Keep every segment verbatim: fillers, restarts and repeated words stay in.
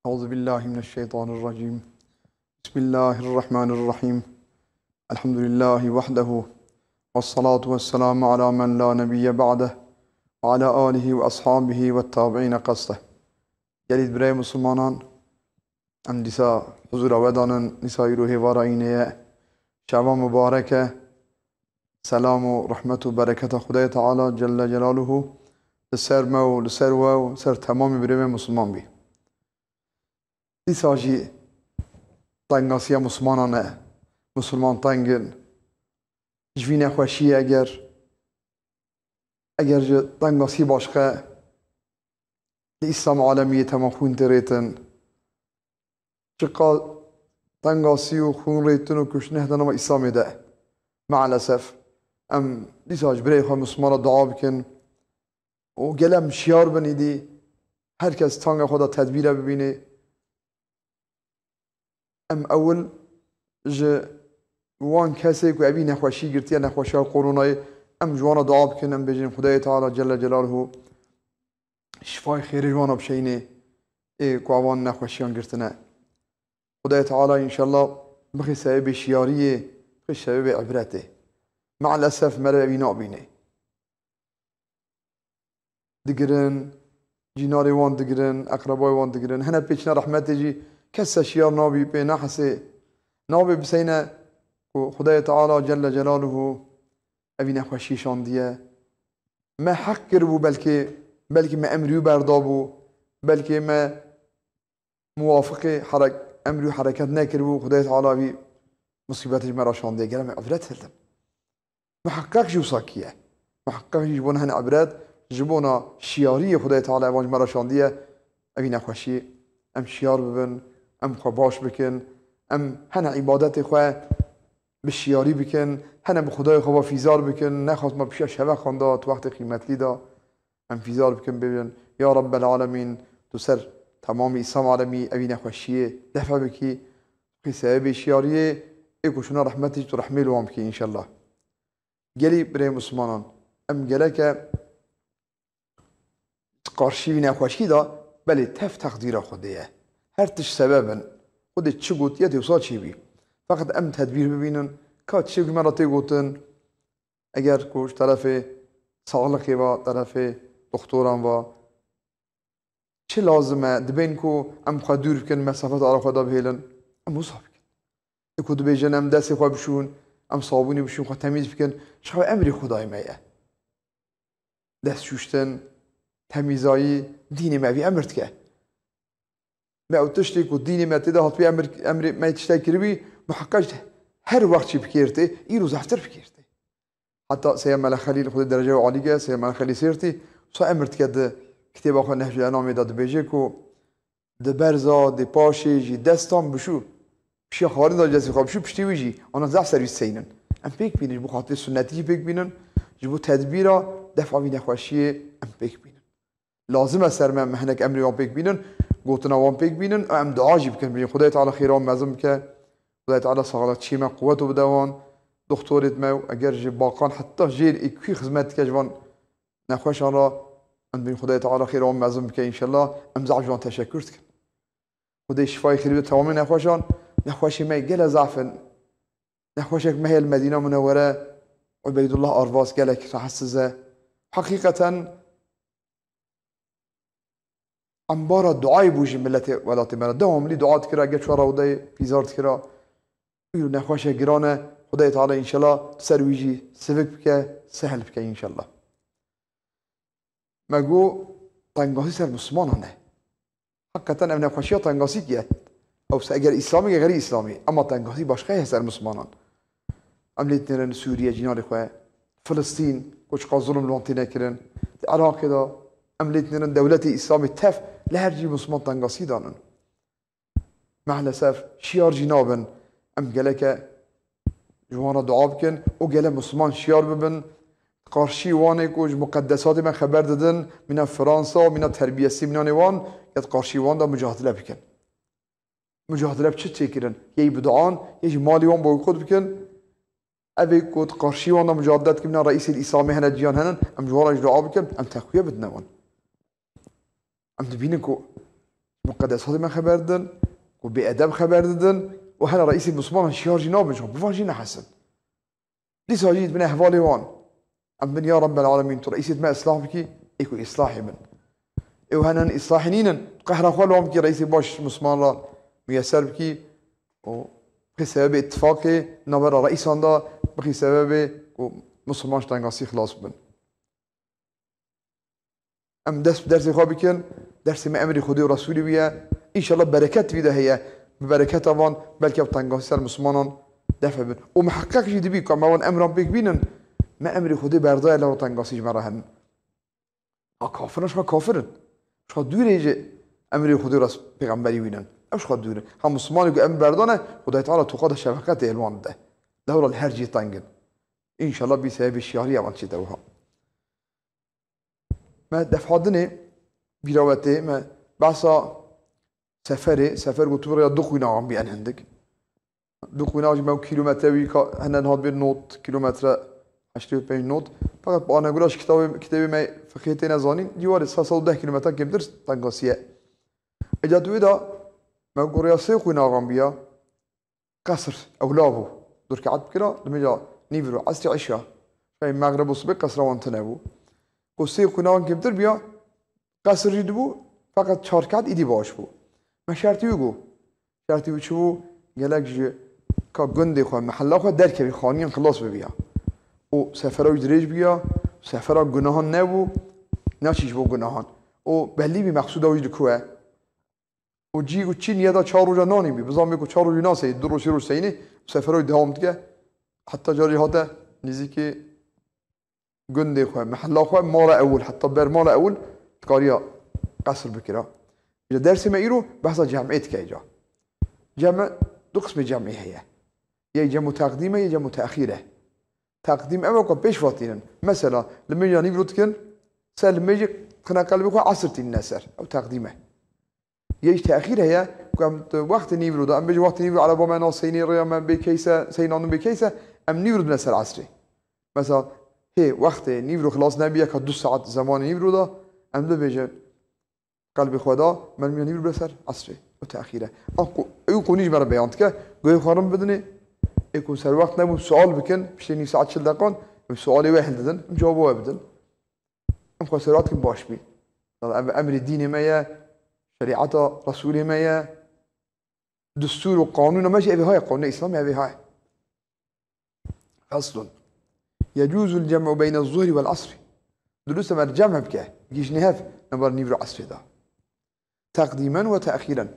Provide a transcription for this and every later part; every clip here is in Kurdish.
أعوذ بالله من الشيطان الرجيم. بسم الله الرحمن الرحيم. الحمد لله وحده. والصلاة والسلام على من لا نبي بعده. وعلى آله وأصحابه والتابعين قصده. Gelî birê Musulmanan, em dîsa huzura we danin, dîsa îro hêvara înê ye. Şevan mubarek e. Selam û rehmet û bereketa Xwedayê Teala Celle Celaluhu li ser me û li ser we û ser temamî birê me Musulman bî. Dîsa jî tengasiya Musulmanan e. Musulman teng in. Ji vî nexweşiyê eger, eger ji tengasî başqe li Îslam alemiyê tema xwîn tê rêtin. Çiqa tengasî û xwîn rêtin û kuştin heta nava Îslamê de. Maalesef. Em dîsa ji birê xwe Musulmana dua bikin. û gelem şiyar bin îdî her kes tanga xwe de tedbîre bibînê. Em ewil ji wan kesê ku evî nexweşî girtiye, nexweşiya koronayê, em ji wana dua bikin, em bêjin Xwedayê Teala Celle Celaluhu şifayê xêrê ji wana bişeyînê ê ku evan nexweşiyan girtine. Xwedayê Teala înşallah bixê sebebê şiyariyê, bixê sebebê ibretê. Maalesef mere evî nabînê. Digirin, cînarê wan digirin, eqrebayê wan digirin. Hene pêçine rehmetê jî kes se şiyar nabî pê nehesê. Nabê biseyne ku Xwedayê Teala Celle Celaluhu evî nexweşî şandiye. Me heq kiribû belkê, belkî me emrî wî berdabû, belkê me muwafiqê herek-, emrî û hereket nekiribû, Xwedayê Teala vî musîbetê ji me re şandiye. Gere me ibret hildim. Muheqqeq jî wisa kiye. Muheqqeq jî ji bona hene ibret, ji bona şiyariyê Xwedayê Teala evan ji me re şandiye, evî nexweşî em şiyar bibin, em xwe baş bikin, em hene îbadetê xwe bi şiyarî bikin, hene bi Xwedayê xwe ve fîzar bikin, nexwest me pişiya şeveqan de, tu wextê qîmetlî de. Em fîzar bikin, bêjin, Ya Rabbel Alemîn, tu ser temamî Îslam alemî evî nexweşiyê defe bikî, bixî sebebê şiyariyê, ê ku şûna rehmetê jî tu rehmê li wan bikî înşellah. Gelî birê Muslimanan, em geleke qarşî vî nexweşî de, belê tev teqdîra Xwedê ye. Her tişt sebeb in. Xwedê çi gotiye tê wisa çêbî. Feqet em tedbîr bibînin, ka çi ji me re tê gotin, Eger ku ji terefê saxlixê ve, terefê doktoran ve çi lazim e, dibên ku em xwe dûr bikin, mesafet ara xwe de bihêlin, em wisa bikin. Ê ku dibêjin em destê xwe bişûn, em sabûnê bişûn, xwe temîz bikin, ji xwe emrê Xwedayê me ye. Dest şûştin, temîzayî, dînê me vî emir dike. Me ew tiştê ku dînê me tê de hatibî emir, emrê me tiştek kiribî, muheqeq her wext jî bi kêr tê, îro zehftir bi kêr tê. Heta Seyyid Mele Xelîl, Xwedê derece wî alî ke, Seyyid Mele Xelîl Sêrtî, wisa emir dike di kitêba xwe Nehcul Enamê de dibêje ku di berza, di paşê jî destan bişû, pişiya xwarin de destê xwe bişû, piştî wî jî ana zehf ser wî seynin. Em pêk bînin, ji bo xatirê sunnetî jî pêk bînin, ji bo tedbîra defa vî nexweşiyê em pêk bînin. Lazim e ser me, em hinek emrê wan pêk bînin, gotina wan pêk bînin, em dua jî bikin, bêjin, Xwedayê Teala xêra wan mezin bike, Xwedayê Teala saxletçiyê me, quweto bide wan, doktorêt me, eger ji baqan heta jêr ê kû xizmet dike ji van nexweşan re, em dibêjin, Xwedayê Teala xêra wan mezin bike, înşellah, em zaf ji wan teşekkür dikin. Xwedê şifayê xêrî bide temamê nexweşan, nexweşê me gelek zaf in. Nexweşek me heye li Medîna Munewwere, Ubeydullah Arvas, gelek rahatsiz e. Heqîqeten embara duayê bû ji miletê welatê me re. Dewamlî dua dikira, geç we rewdeyê pîzar dikira. Îro nexweşe giran e. Xwedayê Teala înşellah ser wî jî sivik bike, sehil bike înşellah. Me got, tengasî ser Muslimanan e. Heqîqeten ev nexweşiya tengasî ye. Ew se eger Îslamî ye, xeyrî Îslamî. Ema tengasî başqa ye ser Muslimanan. Em lê dinêrin Sûriye, cînarê xwe. Filistîn, ku çiqas zulm li wan têne kirin. Di Iraqê de em lê dinêrin dewletê Îslamê tev li her cî Musliman tengasî danin. Maalesef şiyar jî nabin. Em geleke ji wan re dua bikin û gelek Musliman şiyar bibin. Qarşî wanê ku ji muqedesatê me xeber didin, mîna Fransa, mîna terbiyesî, mîna nêwan, ya di qarşî wan de mucadele bikin. Mucadele bi çi çêkirin? Yê bi duan, yê jî malê wan boykot bikin. Evê ku di qarşî wan de mucadele dikin, mîna reîsê Îslamê hene, ciyan henin, em ji wan re jî dua bikin, em teqwiye bidine wan. Em dibînin ku muqedesatê me xeber didin, ku bêedeb xeber didin û hene reîsê mislimanan şiyar jî nabin, ji wan bivan jî nehesin. Dîsa jî dibine hevalê wan. Em bin ya Rabbel Alemîn, tu reîsê me islah bikî, ê ku îslahê bin. Ê û hene îslahê nînin, qehra xwe li wan bikî, reîsê baş misliman re miyeser bikî û bixî sebebê îttifaqê navbera reîsan de, bixî sebebê ku misliman ji tengasî xilas bibin. Em dest bi dersê xwe bikin. Dersê me emrê Xwedê û Resûlê bûye. Înşallah bereket vî de heye. Bi bereketa van belkî ev tengasî ser mislimanan def bin. Û miheqeq jî dibî ku em wan emran pêk bînin, me emrê Xwedê berdaye, lewra tengasî ji me re henin. Ha kafir in, ji xwe kafir in. Ji xwe dûrê ji emrê Xwedê û Res-, pêxemberî wînin. Ew ji xwe dûr in. Ha mislimanê ku em berdane, Xwedayê Teala toqa de şefqetê li wan dide. Lewra li her cihê teng in. Înşallah bî sebebê şiyariya wan çête wiha. Me defha dinê bîra we tê, me behsa seferê, sefer gotibû rêya du quînaxan bî en hindik. Du quînax jî me kîlometre wî ka hene niha dibê not kîlometre, heştê û pênc not. Feqet bi anegura ji kitabê, kitêbê me fiqhê têne zanîn, cîwarê sê sed û deh kîlometran kêmtir tengasiye. Îca tu wê de me ku rêya sê quînaxan bîya, qesr ewla bû. Du rekat bikira, li mêja nîvro, esrê, îşa. Şayê mexrib û sibê qesra wan tune bû. Ku sê qunaxan kêmtir biya, qesr jî dibû, feqet çar rekat îdî baş bû. Me şertî wî got. Şertî wî çi bû? Gelek ji ka gundê xwe, mehella xwe derkevî, xaniyan xilas bibiya. Û sefera wî dirêj biya, sefera gunahan nebû, naçî ji bo gunahan. Û belî bî mexsûda wî ji ku ye. Û cî û çî niyeta çar roja nanî bî. Bizan bê ku çar rojî naseyî, du roj, sê roj seyînê, sefera wî dewam dike. Heta carî hate nêzîkî gundê xwe, mehella xwe, mala ewil, heta ber mala ewil dikariya qesr bikira. Ji dersê me îro behsa cem'ê dike îca. Cem'e, du qismê cem'ê heye. Yê cem'u teqdîm e, yê cem'u te'xîr e. Teqdîm ew e ku pêş ve tînin. Mesela, li mêja nîvro dikin, ser li mêjê xine qelbê xwe esr tînine ser. Ew teqdîm e. Yê jî te'xîr heye, ku em di wextê nîvro de, em bêjin wextê nîvro ereba me naseyînê, rêya me bê keyse, seyînan bê keyse, em nîvro dibine ser esrê. Mesela, hê wextê nîvro xilas nebiye ka du saet zemanê nîvro de, em bibêjin qelbê xwe de, me nîvro bide ser esrê. Ew te'xîr e. An ku, ew qonî ji me re beyan dike, guhê xwe rin bidinê, ê ku serwext nebûn, sual bikin, piştê nîv saet çil deqan, em sualê we hildidin, em cewaba we bidin. Em xwe serhat kin baş bî. Ev emrê dînê me ye, şerîeta Resûlê me ye, destûr û qanûna me jî evê haye, qanûna Îslamê evê haye. Feslun. Yecûzul cem'u beyne zuhri wel asrî. Dirust e me cem bike, gihîjne hev, navbera nîvro esrê de. Teqdîmen ve te'xîren.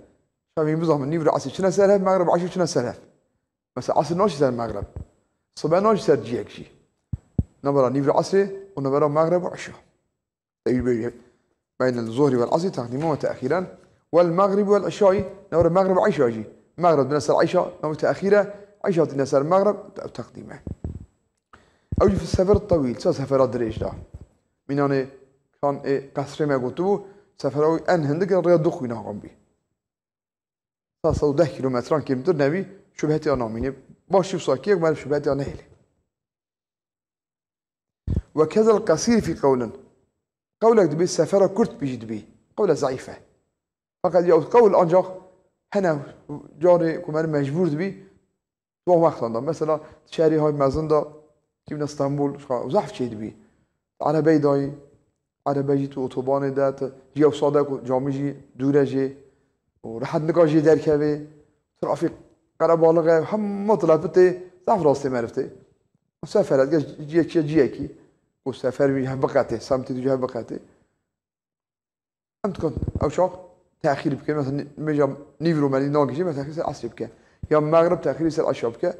Şevî bizanin nîvro esrê çine ser hev, mexrib û eşî çine ser hev. Mesela esr naşî ser mexrib. Sibe naşî ser ciyek jî. Navbera nîvro esrê û navbera mexrib û eşa. Tevî bêje. Beynel zuhri wel esrî teqdîmen ve te'xîren. Wel mexrib wel eşayî, navbera mexrib û eşa jî. Mexrib dine ser eşa, navbera te'xîre, eşa dine ser mexrib, teqdîme. Ew jî fi sefer tewîl, ça sefera dirêj da. Mînanê kan ê qesrê me gotibû, sefera wî en hindik rêya du quînaxan bî. Sê sed û deh kîlometran kêmtir nebî, şubhetiya namînê. Baş jî wisa kiyek, meriv şubhetiya nehêlê. Ve kezel qesîr fî qewlin. Qewlek dibî, sefera kurt bî jî dibî. Qewle zeîf e. Feqet ya qewl ancak hene carê ku meriv mecbûr dibî, Di wan wextan de, mesela, di şerî hay mezin de, kîvne Stenbol, zehf çê dibî. Di erebeyî dayî, erebe jî tu otobanê de, tu, ji yew sade ku camî jî dûr e jê, û rehet nika jê derkevê, trafîk qerebalix e, hema telepitê, zehf rastê meriv tê. Sefer e, dike ciyekî, ciyekî, ku sefer wî hev biqetê, semtê tu jî hev biqetê. Em dikin ew çax texîr bikin. Mesela, mêja nîvro me nagihîje, me texîr ser esrê bike. Ya mexrib texîrî ser eşa bike.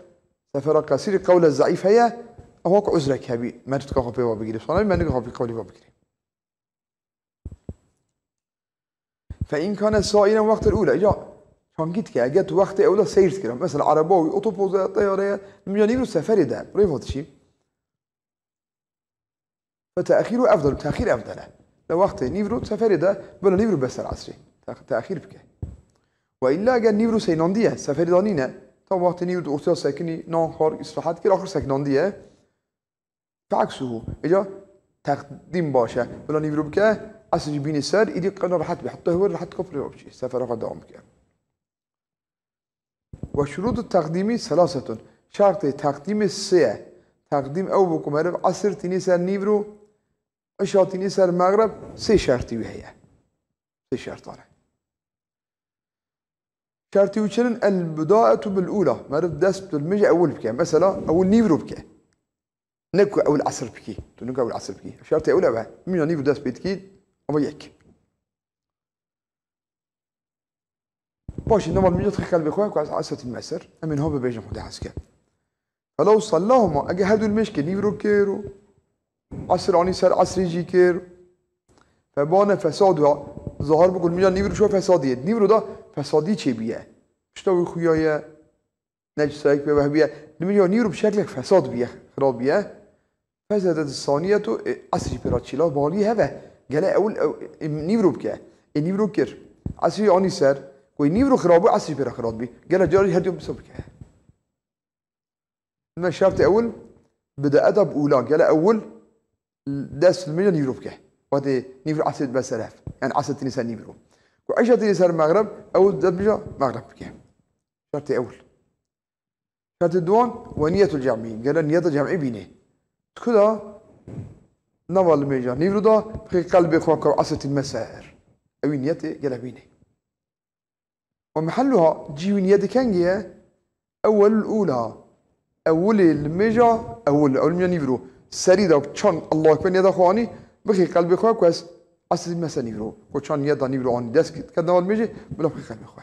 Sefera qesîrî qewle zeîf heye, ew wek uzrek hebî, me dika xwe pê ve bigirî. Sana me nika xwe pê qewlî ve bigirî. Fe in kane sairen wextel ûle. Îca çankî dike, eger tu wextê ewle seyr dikira. Mesela, ereba wî, otopoza ye, teyare ye, mêja nîvro seferê de, rêva dişî. Fe te'xîru efdal, texîr efdal e. Li wextê nîvro seferê de, bila nîvro be ser esrê. Te-, texîr bike. Ve illa eger nîvro seynandiye, seferê de nîne, tam wextê nîvro di ortaya sekinî, nan xwar, îstirahet kir, axir sekinandiye. Fe eksuhu, îca teqdîm baş e. Bila nîvro bike, Esr jî bînî ser, îdî qina rehet bî. Heta hewir rehet kopre bibçî. Sefera xwe dewam bike. Ve şurûtut teqdîmî selasetun. Şertê teqdîmê sê ye. Teqdîm ew bû ku meriv esr tînî ser nîvro, îşa tînî ser mexreb, sê şertî wî heye. Sê şertan e. Şertî wî çi in? El bidaetu bil ula. Meriv dest bi limêja ewil bike. Mesela ewil nîvro bike. Ne ku ewil esr bikî. Tu nika ewil esr bikî. Şertê ewil ev e. Limêja nîvro dest pê dikî, ava yek. Paşê nema limêja dixê qelbê xwe ku ez esr tînime ser. Em ê niha bibêjin Xwedê hez ke. Felew sallahuma, ege her du limêj kir, nîvro kir û esr anî ser, esrî jî kir. Febane fesaduha, zahir bû ku limêja nîvro şo fesadiyê. Nîvro da fesadî çêbûye. Pişta wî xuyaye, necisayek pê vehbiye. Limêja nîvro bi şeklek fesad bûye, xirab bûye. Fesedet saniyetu, e, esrî pê re çîla balî heve. Gele ewil, ew, e, nîvro bike. E, nîvro kir. Esrî anî ser. Ku nîvro xirab bû, esrî pê re xirab bî. Gele carî her du bisa bike. Me şertê ewil bidaeta bi ula. Gele ewil dest limêja nîvro bike. Wextê nîvro esrê dibe ser hev. Yani esr tînî ser nîvro. Ku îşa tînî ser mexreb, ewil dest limêja mexreb bike. Şertê ewil. Şertê duwan, ve niyetul cem'î. Gele niyeta cem'î bînê. Tikuda nava limêja nîvro da, bixê qelbê xwe ku esr tînime ser. Ewî niyetê gele bînê. Ve mehelluha, cî wî niyetê kengê ye? Ewwelul ula. Ewilê limêja ewil. Ewil limêja nîvro. Serî de çan Allahu Ekber niyeta xwe anî, bixê qelbê xwe ku ez esr tînime ser nîvro. Ku çan niyeta nîvro anî dest ket nava limêjê, bila bixê qelbê xwe.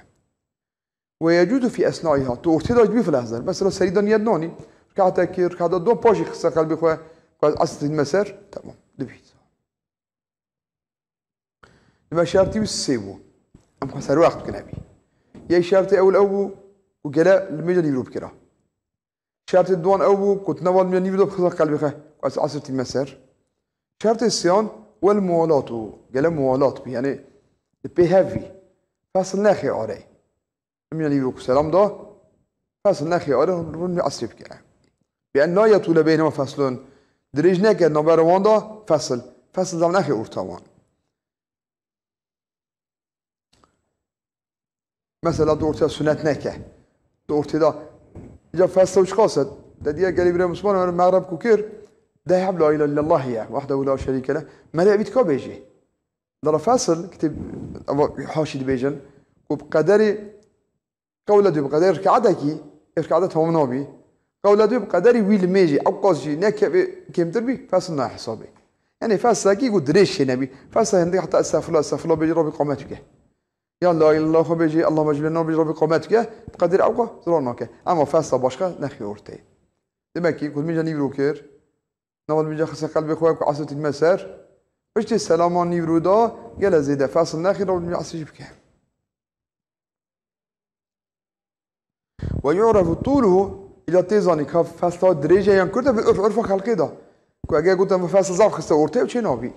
Ve yecuzu fî esnaiha. Tu ortê de jî bifilehzer. Mesela serî de niyet nanî. Rekatek kir, rekata duwan paşê xiste qelbê xwe ku ez esr tînime ser. Tamam. Dibît. Dime şertî wî sê bû. Em xwe serwext bikin evî. Yê şertê ewil ew bû ku gele limêja nîvro bikira. Şertê duwan ew bû ku tu nava limêja nîvro da bixisa qelbê xwe ku ez esr tînime ser. Şertê sêyan wel muwalatu. Gele muwalat bî. Yani li pê hev bî. Fesil nexê arê. Limêja nîvro ku selam da, fesil nexê arê rûn esrê bike. Bi en la yetûle beynehuma feslun. Dirêj neke navbera wan da fesil. Fesil zam nexê orta wan. Mesela tu ortê sunet neke. Tu ortê da. Îca fesla wî çiqas e. Te diye gelê birê Musliman, mexreb ku kir, deh heb la ilahe illallah ye. Wahdehu la şerîke leh. Meriv evî dika bêjê. Dara fesil, kitêb, eva haşî dibêjin, ku bi qederê qewle dû bi qederê rekaetekî, rekaete tamam nabî. Qewle dû bi qederê wî limêjî, ew qas jî ne kevê kêmtir bî, fesil nayê hesabê. Yani feslekî ku dirêj çê nebî. Fesla hindik heta estexfirullah, estexfirullah bêjî, Rabbî qamet bike. Ya la ilahe illallah xwe bêjî, Allahümme cibile nabî, Rabbî qamet bike, bi qederê ew qas zirar nake. Ama fesla başqa nexê ortê. Demek ki ku limêja nîvro kir, nava limêja xiste qelbê xwe ku esr tînime ser. Piştî selama nîvro da, gele zêde fesil nexî, nava limêja esrî jî bike. Ve yu'refu tûluhu, îca tê zanî ka fesla dirêj e yan kurt e, bi urf, urfa xelkê da. Ku eger gotin fesil zaf xiste ortê, ew çê nabî.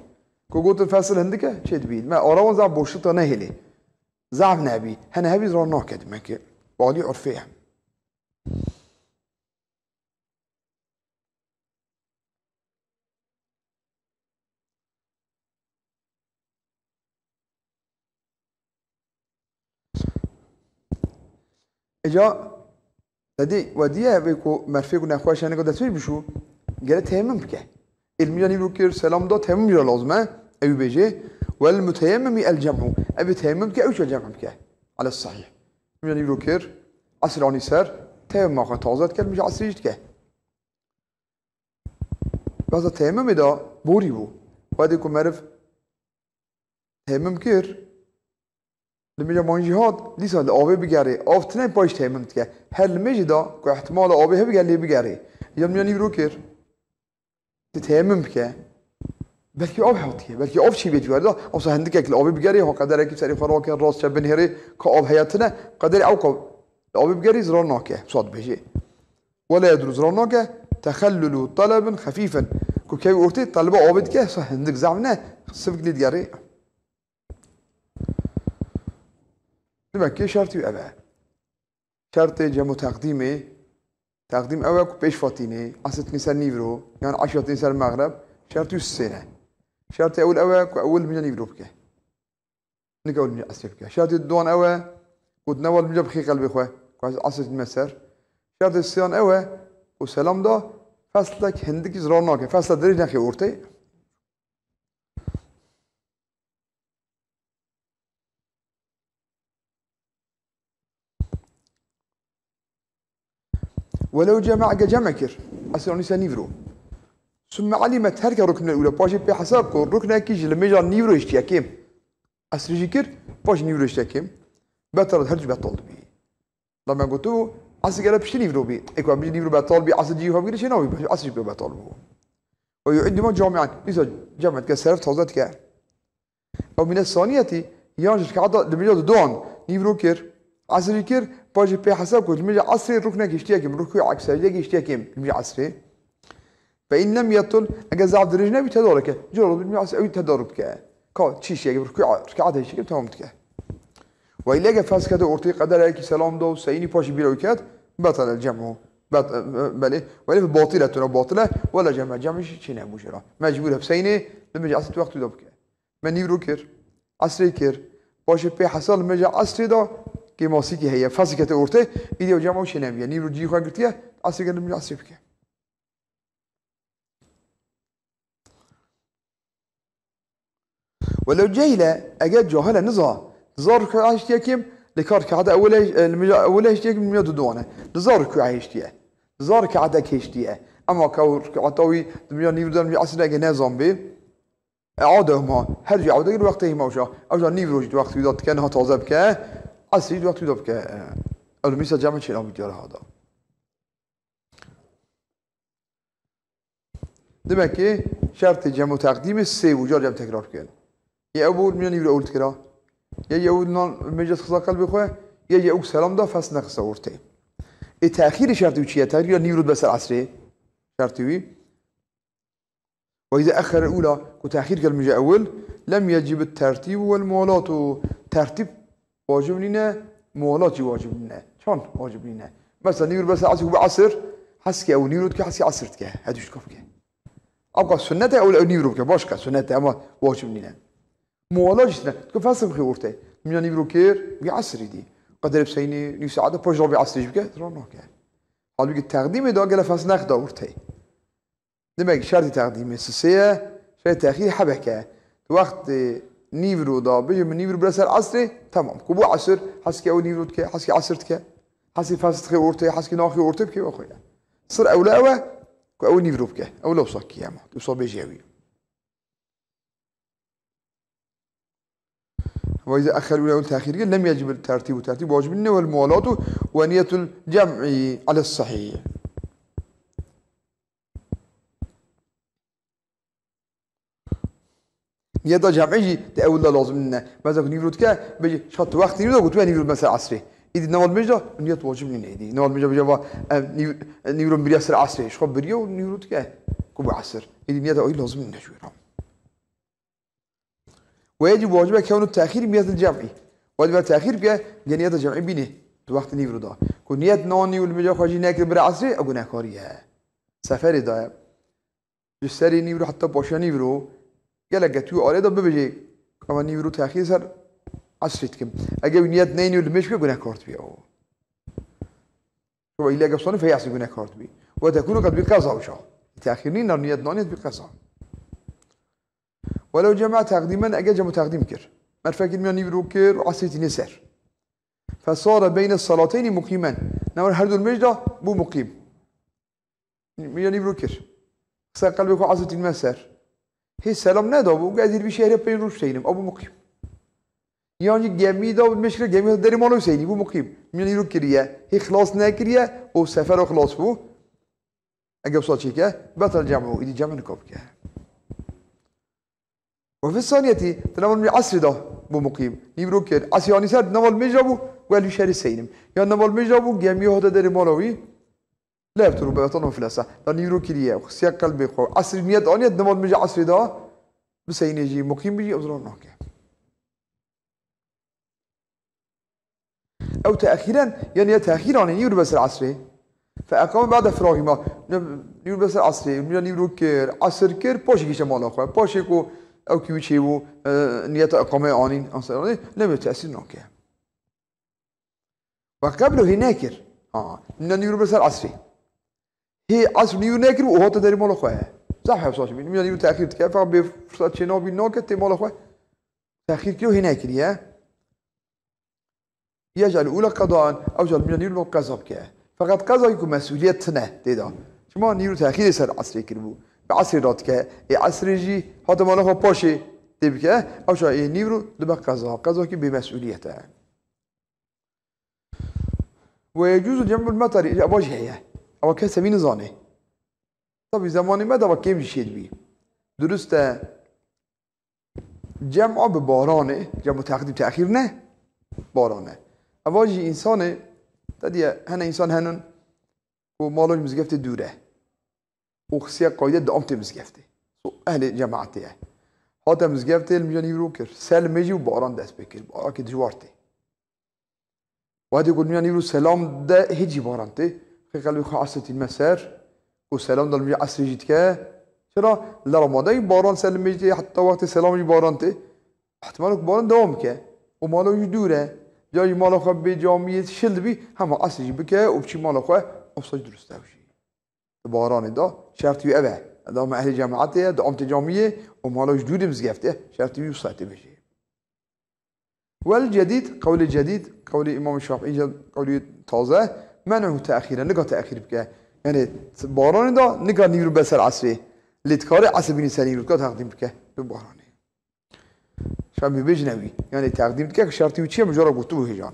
Ku gotin fesil hindik e, çê dibî. Me ara wan zaf boşluk da nehêlê. Zaf nebî. Hene hebî zirar nake, demek ki. Balî urfê ye. Îca te dî, we diye vê ku merfê ku nexweş e, nika destmêj bişû, gere teyemmum bike. Ê limêja nîvro kir, selam da, teyemmum jî lazim e. Ew bêjê, "Wel muteyemmimi el cem'u." Ev ê teyemmum dike, ew jî cem bike. Ala sahih. Limêja nîvro kir, esr anî ser, teyemmuma xwe taze dike, limêja esrî jî dike. Besa teyemmumê de borî bû. Wextê ku meriv teyemmum kir, limêja man jî hat, dîsa li avê bigerê. Av tine paş teyemmum dike. Her limêjî de ku ihtimala avê hebige lê bigerê. Ya limêja nîvro kir. Tê teyemmum bike. Belkî av hatiye. Belkî av çî bê civare de. Ewsa hindikek li avê bigerê, ha qederekî serê xwe rake, rast çe binihêrê, ka av heye tine. Qederê ew ka li avê bigerê zirar nake. Wisa dibêjê. Wela yedûr zirar nake. Texellulu talebin xefîfin. Ku kevî ortê taleba avê dike, sa hindik zehf ne, sivik lê digerê. Demek ki şertî ev e. Şertê cem û teqdîmê, teqdîm ew e ku pêş fatînê, esr tînî ser nîvro, yan eşa tînî ser mexreb, şertî sê ne. Şertê ewil ew e ku ewil mîna nîvro bike. Nika ewil mîna esrê bike. Şertê duan ew e ku di nava li mîna bixê qelbê xwe ku ez esrê tînime ser. Şertê siyan ew e ku selam da feslek hindikî zirar nake. Fesla dirêj nexê ortê. Welew cema, ege cem kir, esrê anî ser nîvro. Summe alime terke ruknel ula, paşê pê hesab ku ruknekî ji li mêja nîvro hiştiye kêm. Esrê jî kir, paşê nîvro hiştiye kêm. Betal, her du betal dibî. La me gotibû, esrê gere piştî nîvro bî. Ê ku em bijî nîvro betal bî, esrê cî xwe bigire çê nabî, esrê jî pê betal bû. Ve yu'iddu ma cami'an. Dîsa cem dike, serf taze dike. Ew mîne saniyetî, yan ji rikata li mêja duan nîvro kir, esrî kir, paşê pê hesab kir, li mêja esrê ruknek hiştiye kêm, rukû ek secdeyek hiştiye kêm, li mêja esrê. Fe in lem yetul, eger zaf dirêj nebî, tedareke. Cara li mêja esrê ew tedaruk dike. Ka çi hiştiye kêm, rukû, rikata hiştiye kêm, temam dike. Ve îlege fez kete ortê qederekî selam da û seyînî paşê bîra wî ket, betel el cem'u. Bet-, belê, belê, fe batiletun, batile, wela cem'e, cem'î çê nebû jê re. Mecbûr e bi seynê, li mêja esrê tu wextî da bike. Me nîvro kir, esrê kir, paşê pê hesab li mêja esrê da, kêmasîkî heye, feslî kete ortê, îdî ew cem ew çênebûye. Nîvro cihê xwe girtiye, esrê kir li mêja esrê bike. Welew cehile, eger cahil e, niza, niza rikûa hiştiye kêm, li ka rikata ewile, e, li mêja ewile hiştiye kêm, li mêja duduan e. Niza rikûa hiştiye. Niza rikatek hiştiye. Ema ka rikata wî, li mêja nîvro da, li mêja esrê da, eger nezanbê, Eada hema, her cî eada kir wextê hema wişa. Ew jî nîvro jî wextê wî da dike, niha taze bike. Esrî jî wextê wî da bike. Ew li mîsa cem çê nabî diyar hada. Demek ki şertê cem û teqdîmê sê bû, car cem tekrar bikin. Yê ew bû, mîna nîvro ewil dikira. Yê ew nan mêja xisa qelbê xwe, yê ew selam da fes nexisa ortê. Ê texîrê şertê wî çi ye? Texîr ya nîvro dibe ser esrê. Şertê wî. Ve îza exxerel ula, ku texîr kir mêja ewil, lem yecib tertîb wel muwalatu. Tertîb wacib nîne, muwalat jî wacib nîne. Çand wacib nîne? Mesela nîvro bes esr, ku bi esr, heskî ew nîvro dike, heskî esr dike. Her du jî dika bike. Ewka sunnet e, ew, ew nîvro bike, baş ke sunnet e, ama wacib nîne. Muwalat jî tine. Dike fesl bixê ortê. Mîna nîvro kir, wî esrî dî. Qederê bi seynî, nîv saete, paş rabî esrî jî bike, ran nake. Halbûkî teqdîmê da gele fesl nexda ortê. Demek şertî teqdîmê sisê ye, şertî texîr hebek e. Tu wextê nîvro da bêje min nîvro bire ser esrê, temam. Ku bû esr, heskî ew nîvro dike, heskî esr dike. Heskî fesl dixê ortê, heskî naxê ortê bike, we xwe ye. Sir ewle ew e, ku ew nîvro bike. Ew lewsa kî hema. Lewsa bêje wî. Ve îza exxerel ula, ew texîr kir, lem yecib tertîb, tertîb wacib nîne, wel muwalatu ve niyetul cem'i ales sahîh. Niyeta cem'ê jî di ewil de lazim nîne. Mesela ku nîvro dike, bêjî, şixa tu wextî nîvro da, ku tu nîvro mesela esrê. Îdî newal mêj de niyet wacib nîne îdî. Newal mêj de bêje va, em, nîv-, nîvro biriye ser esrê. Şixa biriye û nîvro dike. Ku bu esr. Îdî niyeta wî lazim nîne ji wê re. Ve yecib, wacib e kewnu texîr niyetil cem'î. Wacib e texîr bike, ge niyeta cem'î bîne. Tu wextê nîvro da. Ku niyet nanî û li mêja xwe jî nekir bire esrê, e gunekarî ye. Seferê daye. Ji serê nîvro heta paşiya nîvro, gelek e tu arê de bibêjê, ema nîvro texîr ser esrê dikim. Ege wî niyet neynî û li mêj ke gunekar dibî ew. Şuba île ege sanî feyasî gunekar dibî. Ve tekûnu qed bî qeza wişa. Texîr nîn, niyet nanî dibî qeza. Welew cema teqdîmen, ege cem û teqdîm kir. Merfekî mîna nîvro kir û esrê tînê ser. Fesare beyne salateynî muqîmen. Newar her du mêj de bû muqîm. Mîna nîvro kir. Qisa qelbê xwe esrê tînme ser. Hê selam nedabû, got ez ê li vî şehrê peyv roj seynim, abû muqîm. Yan jî gemî da, mêj kir gemî derê mala wî seynî, bû muqîm. Mîna nîvro kiriye, hê xilas nekiriye, û sefer o xilas bû. Ege wisa çêke, betel cem'u, îdî cem'e nika bike. Ve fi saniyetî, di nava mêj esrê de bû muqîm. Nîvro kir, esrê anî ser, di nava mêj de bû, got li vî şehrê seynim. Ya nava mêj de bû, gemî hate derê mala wî, la yebtulu, betal nafile sa. Da nîvro kiriye, xistiye qelbê xwe. Esrî niyet anîye, di nava mêj esrê de, bi seynê jî, muqîm bî jî, ew zirar nake. Ew te'xîren, yanî ya te'xîranê nîvro bes ser esrê. Fe eqame ba'de firagîma. Nîvro bes ser esrê, ya nîvro kir, esr kir, paşê gihişte mala xwe. Paşê ku Ew kî wî çêbû, e, niyeta iqameyê anîn, an selanê, lê wê tesîr nake. Ve qeblo hê nekir. Ha, nîna nîvro bir ser esrê. Hê esr nîvro nekir û hate derî mala xwe. Zaf hewsa çi bî. Nîna nîvro texîr dike, feqet bê firsat çê nabî nake tê mala xwe. Texîr kiriyo hê nekiriye. Yec'el ula qedaen, ew jal nîna nîvro qeza bike. Feqet qezayî ku mesûliyet tine tê de. Çima nîvro texîrê ser esrê kiribû. Bi esrê radike, ê esrê jî hate mala xwe paşê tê bike, ew jal ê nîvro dibe qeza. Qeza kî bêmesûliyet e. Ve yecuzu cem'ul metari, ev jî heye. Ew kesê wî nizane. Tabî zemanê me de ve kêm jî şêdibî. Durust e, cem'a bi baranê, cem'u teqdîm te'xîr ne, baran e. Ev jî însanê, te diye hene însan henun ku mala ji mizgeftê dûr e. Û xistiye qayde diamtê mizgeftê. So ehlê cemaetê ye. Hate mizgeftê li mîja nîvro kir. Ser li mêjî û baran dest pê kir. Barakê dijwar tê. Wextê ku nûya nîvro selam de hêcî baran tê. Xê qelbê xwe esr tînme ser. Ku selam de li mîja esrê jî dike. Çira? Li Ramadayî baran ser li mêj tê, heta wextê selam jî baran tê. Ihtimal ku baran dewam bike. Û mala wî jî dûr e. Ca jî mala xwe bê camiyê şil dibî, hema esrê jî bike û biçî mala xwe, ewsa jî durust e ew jî. Di baranê de şertî wî ev e. Dama ehlê cemaetê ye, diamtê camiyê û mala wî jî dûrê mizgeftê, şertî wî wisa tê bêjê. Wel cedîd, qewlê cedîd, qewlê Îmam Şafîî, qewlê taze, men'uhu te'xîren, nika te'xîr bike. Yanî baranê de nika nîvro be ser esrê. Lê dikare esr bînî ser nîvro, dika teqdîm bike bi baranê. Şafîî bêjine wî. Yanî teqdîm dike, şertî wî çi ye? Min cara gotibû hêjan.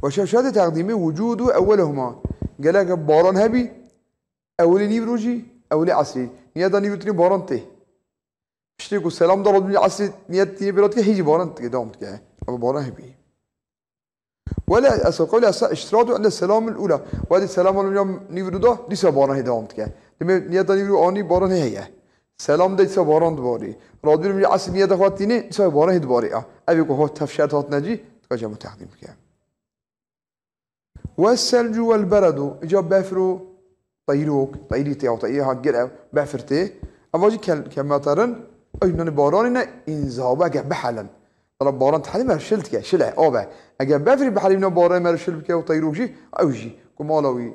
Ve şe-, şertê teqdîmê wucûdu ewwelehuma. Gelek baran hebî, ewilê nîvro jî, ewilê esrî. Niyeta nîvro tînê baran tê. Piştê ku selam da radûnî esrî niyet tînê bêra dike, hêjî baran dike, dewam dike. Ama baran hebî. Wele esas qewlê esas iştiratu inde selamil ula. Wextê selam almîja nîvro da, dîsa baran hê dewam dike. Demê niyeta nîvro anî baran hê heye. Selam de dîsa baran dibarî. Radûnî esrî niyeta xwe tînê, dîsa baran hê dibarî. A, evê ku hot tev şert hatine cî, dika cem û teqdîm bike. Wes selcu wel beredu, îca befir û teyrok, teyrî tê, ew teyrî hat gir ev, befir tê. Eva jî kel-, kematerin, ew nanî baranî ne, înzabeke bihelin. Dala baran tehelî mer şil dike, şil e, av e. Eger befirî bihelî ne baranî mer şil bike û teyrok jî, ew jî, ku mala wî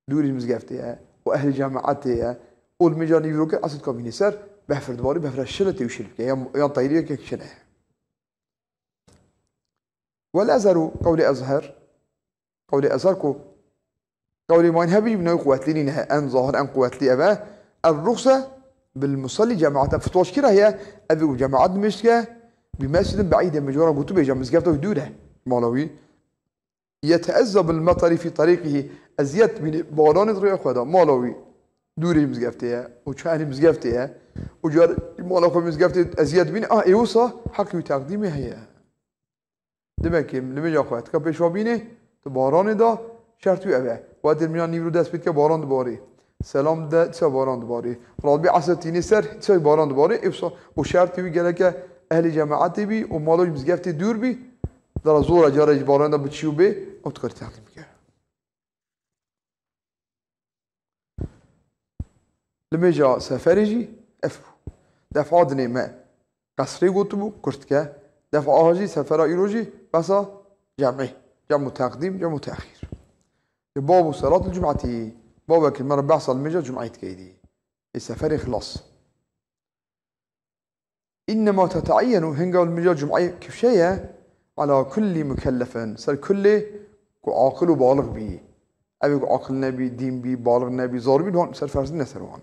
dûrî mizgeftê ye, û ehlî cemaetê ye, û li mêja nîvroke esid kabînî ser, befir dibarî, befira şil e tê û şil bike, yan, yan teyriyeke şil e. Wel ezheru, qewlê ezher, qewlê ezher ku qewlê mayîn hebî, bi navê quwetlî nîne, en zahir, en quwetlî ev e. Er ruxse bil musalli cemaeten, fitwa ji kî re heye? Ev û cemaet nimêj dike, bi mescidin be'îdin, min ji we re gotû bêje, mizgefta wî dûr e, mala wî. Yeteezza bil metari fî terîqihî, eziyet bînî baranê di rêya xwe de, mala wî dûrê mizgeftê ye û çayanî mizgeftê ye û car mala xwe mizgeftê eziyet bînî, ah, ê wisa heqî wî teqdîmê heye. Demek ki li mêja xwe tika pêşva bînê, tu baranê da, şert wî ev e. Wextê li mêja nîvro dest pê dike baran dibarê. Selam de dîsa baran dibarê. Radbê esr tînê ser dîsa baran dibarê. Ê wisa û şertê wî gereke ehlê cemaetê bî û mala wî mizgeftê dûr bî. Dara zor e, cara jî baran de biçî û bê, ew dikarî teqdîm bike. Li mêja seferê jî ev bû. Defa dinê me qesrê gotibû, kurtke. Defa aha jî sefera îro jî besa cemê. Cem û teqdîm, cem û te'xîr. Babu selatil cumetî. Babekî me re behsa li mêja cumeyê dikeydî. Ê seferê xilas. Înnema tete'eyyenu, hinga li mîja cum'eyê kifşe ye, ala kullî mukellefin, ser kullê ku aqil û balix bî. Evê ku aqil nebî, dîn bî, balix nebî, zor bî, wan ser ferz nîne ser wan.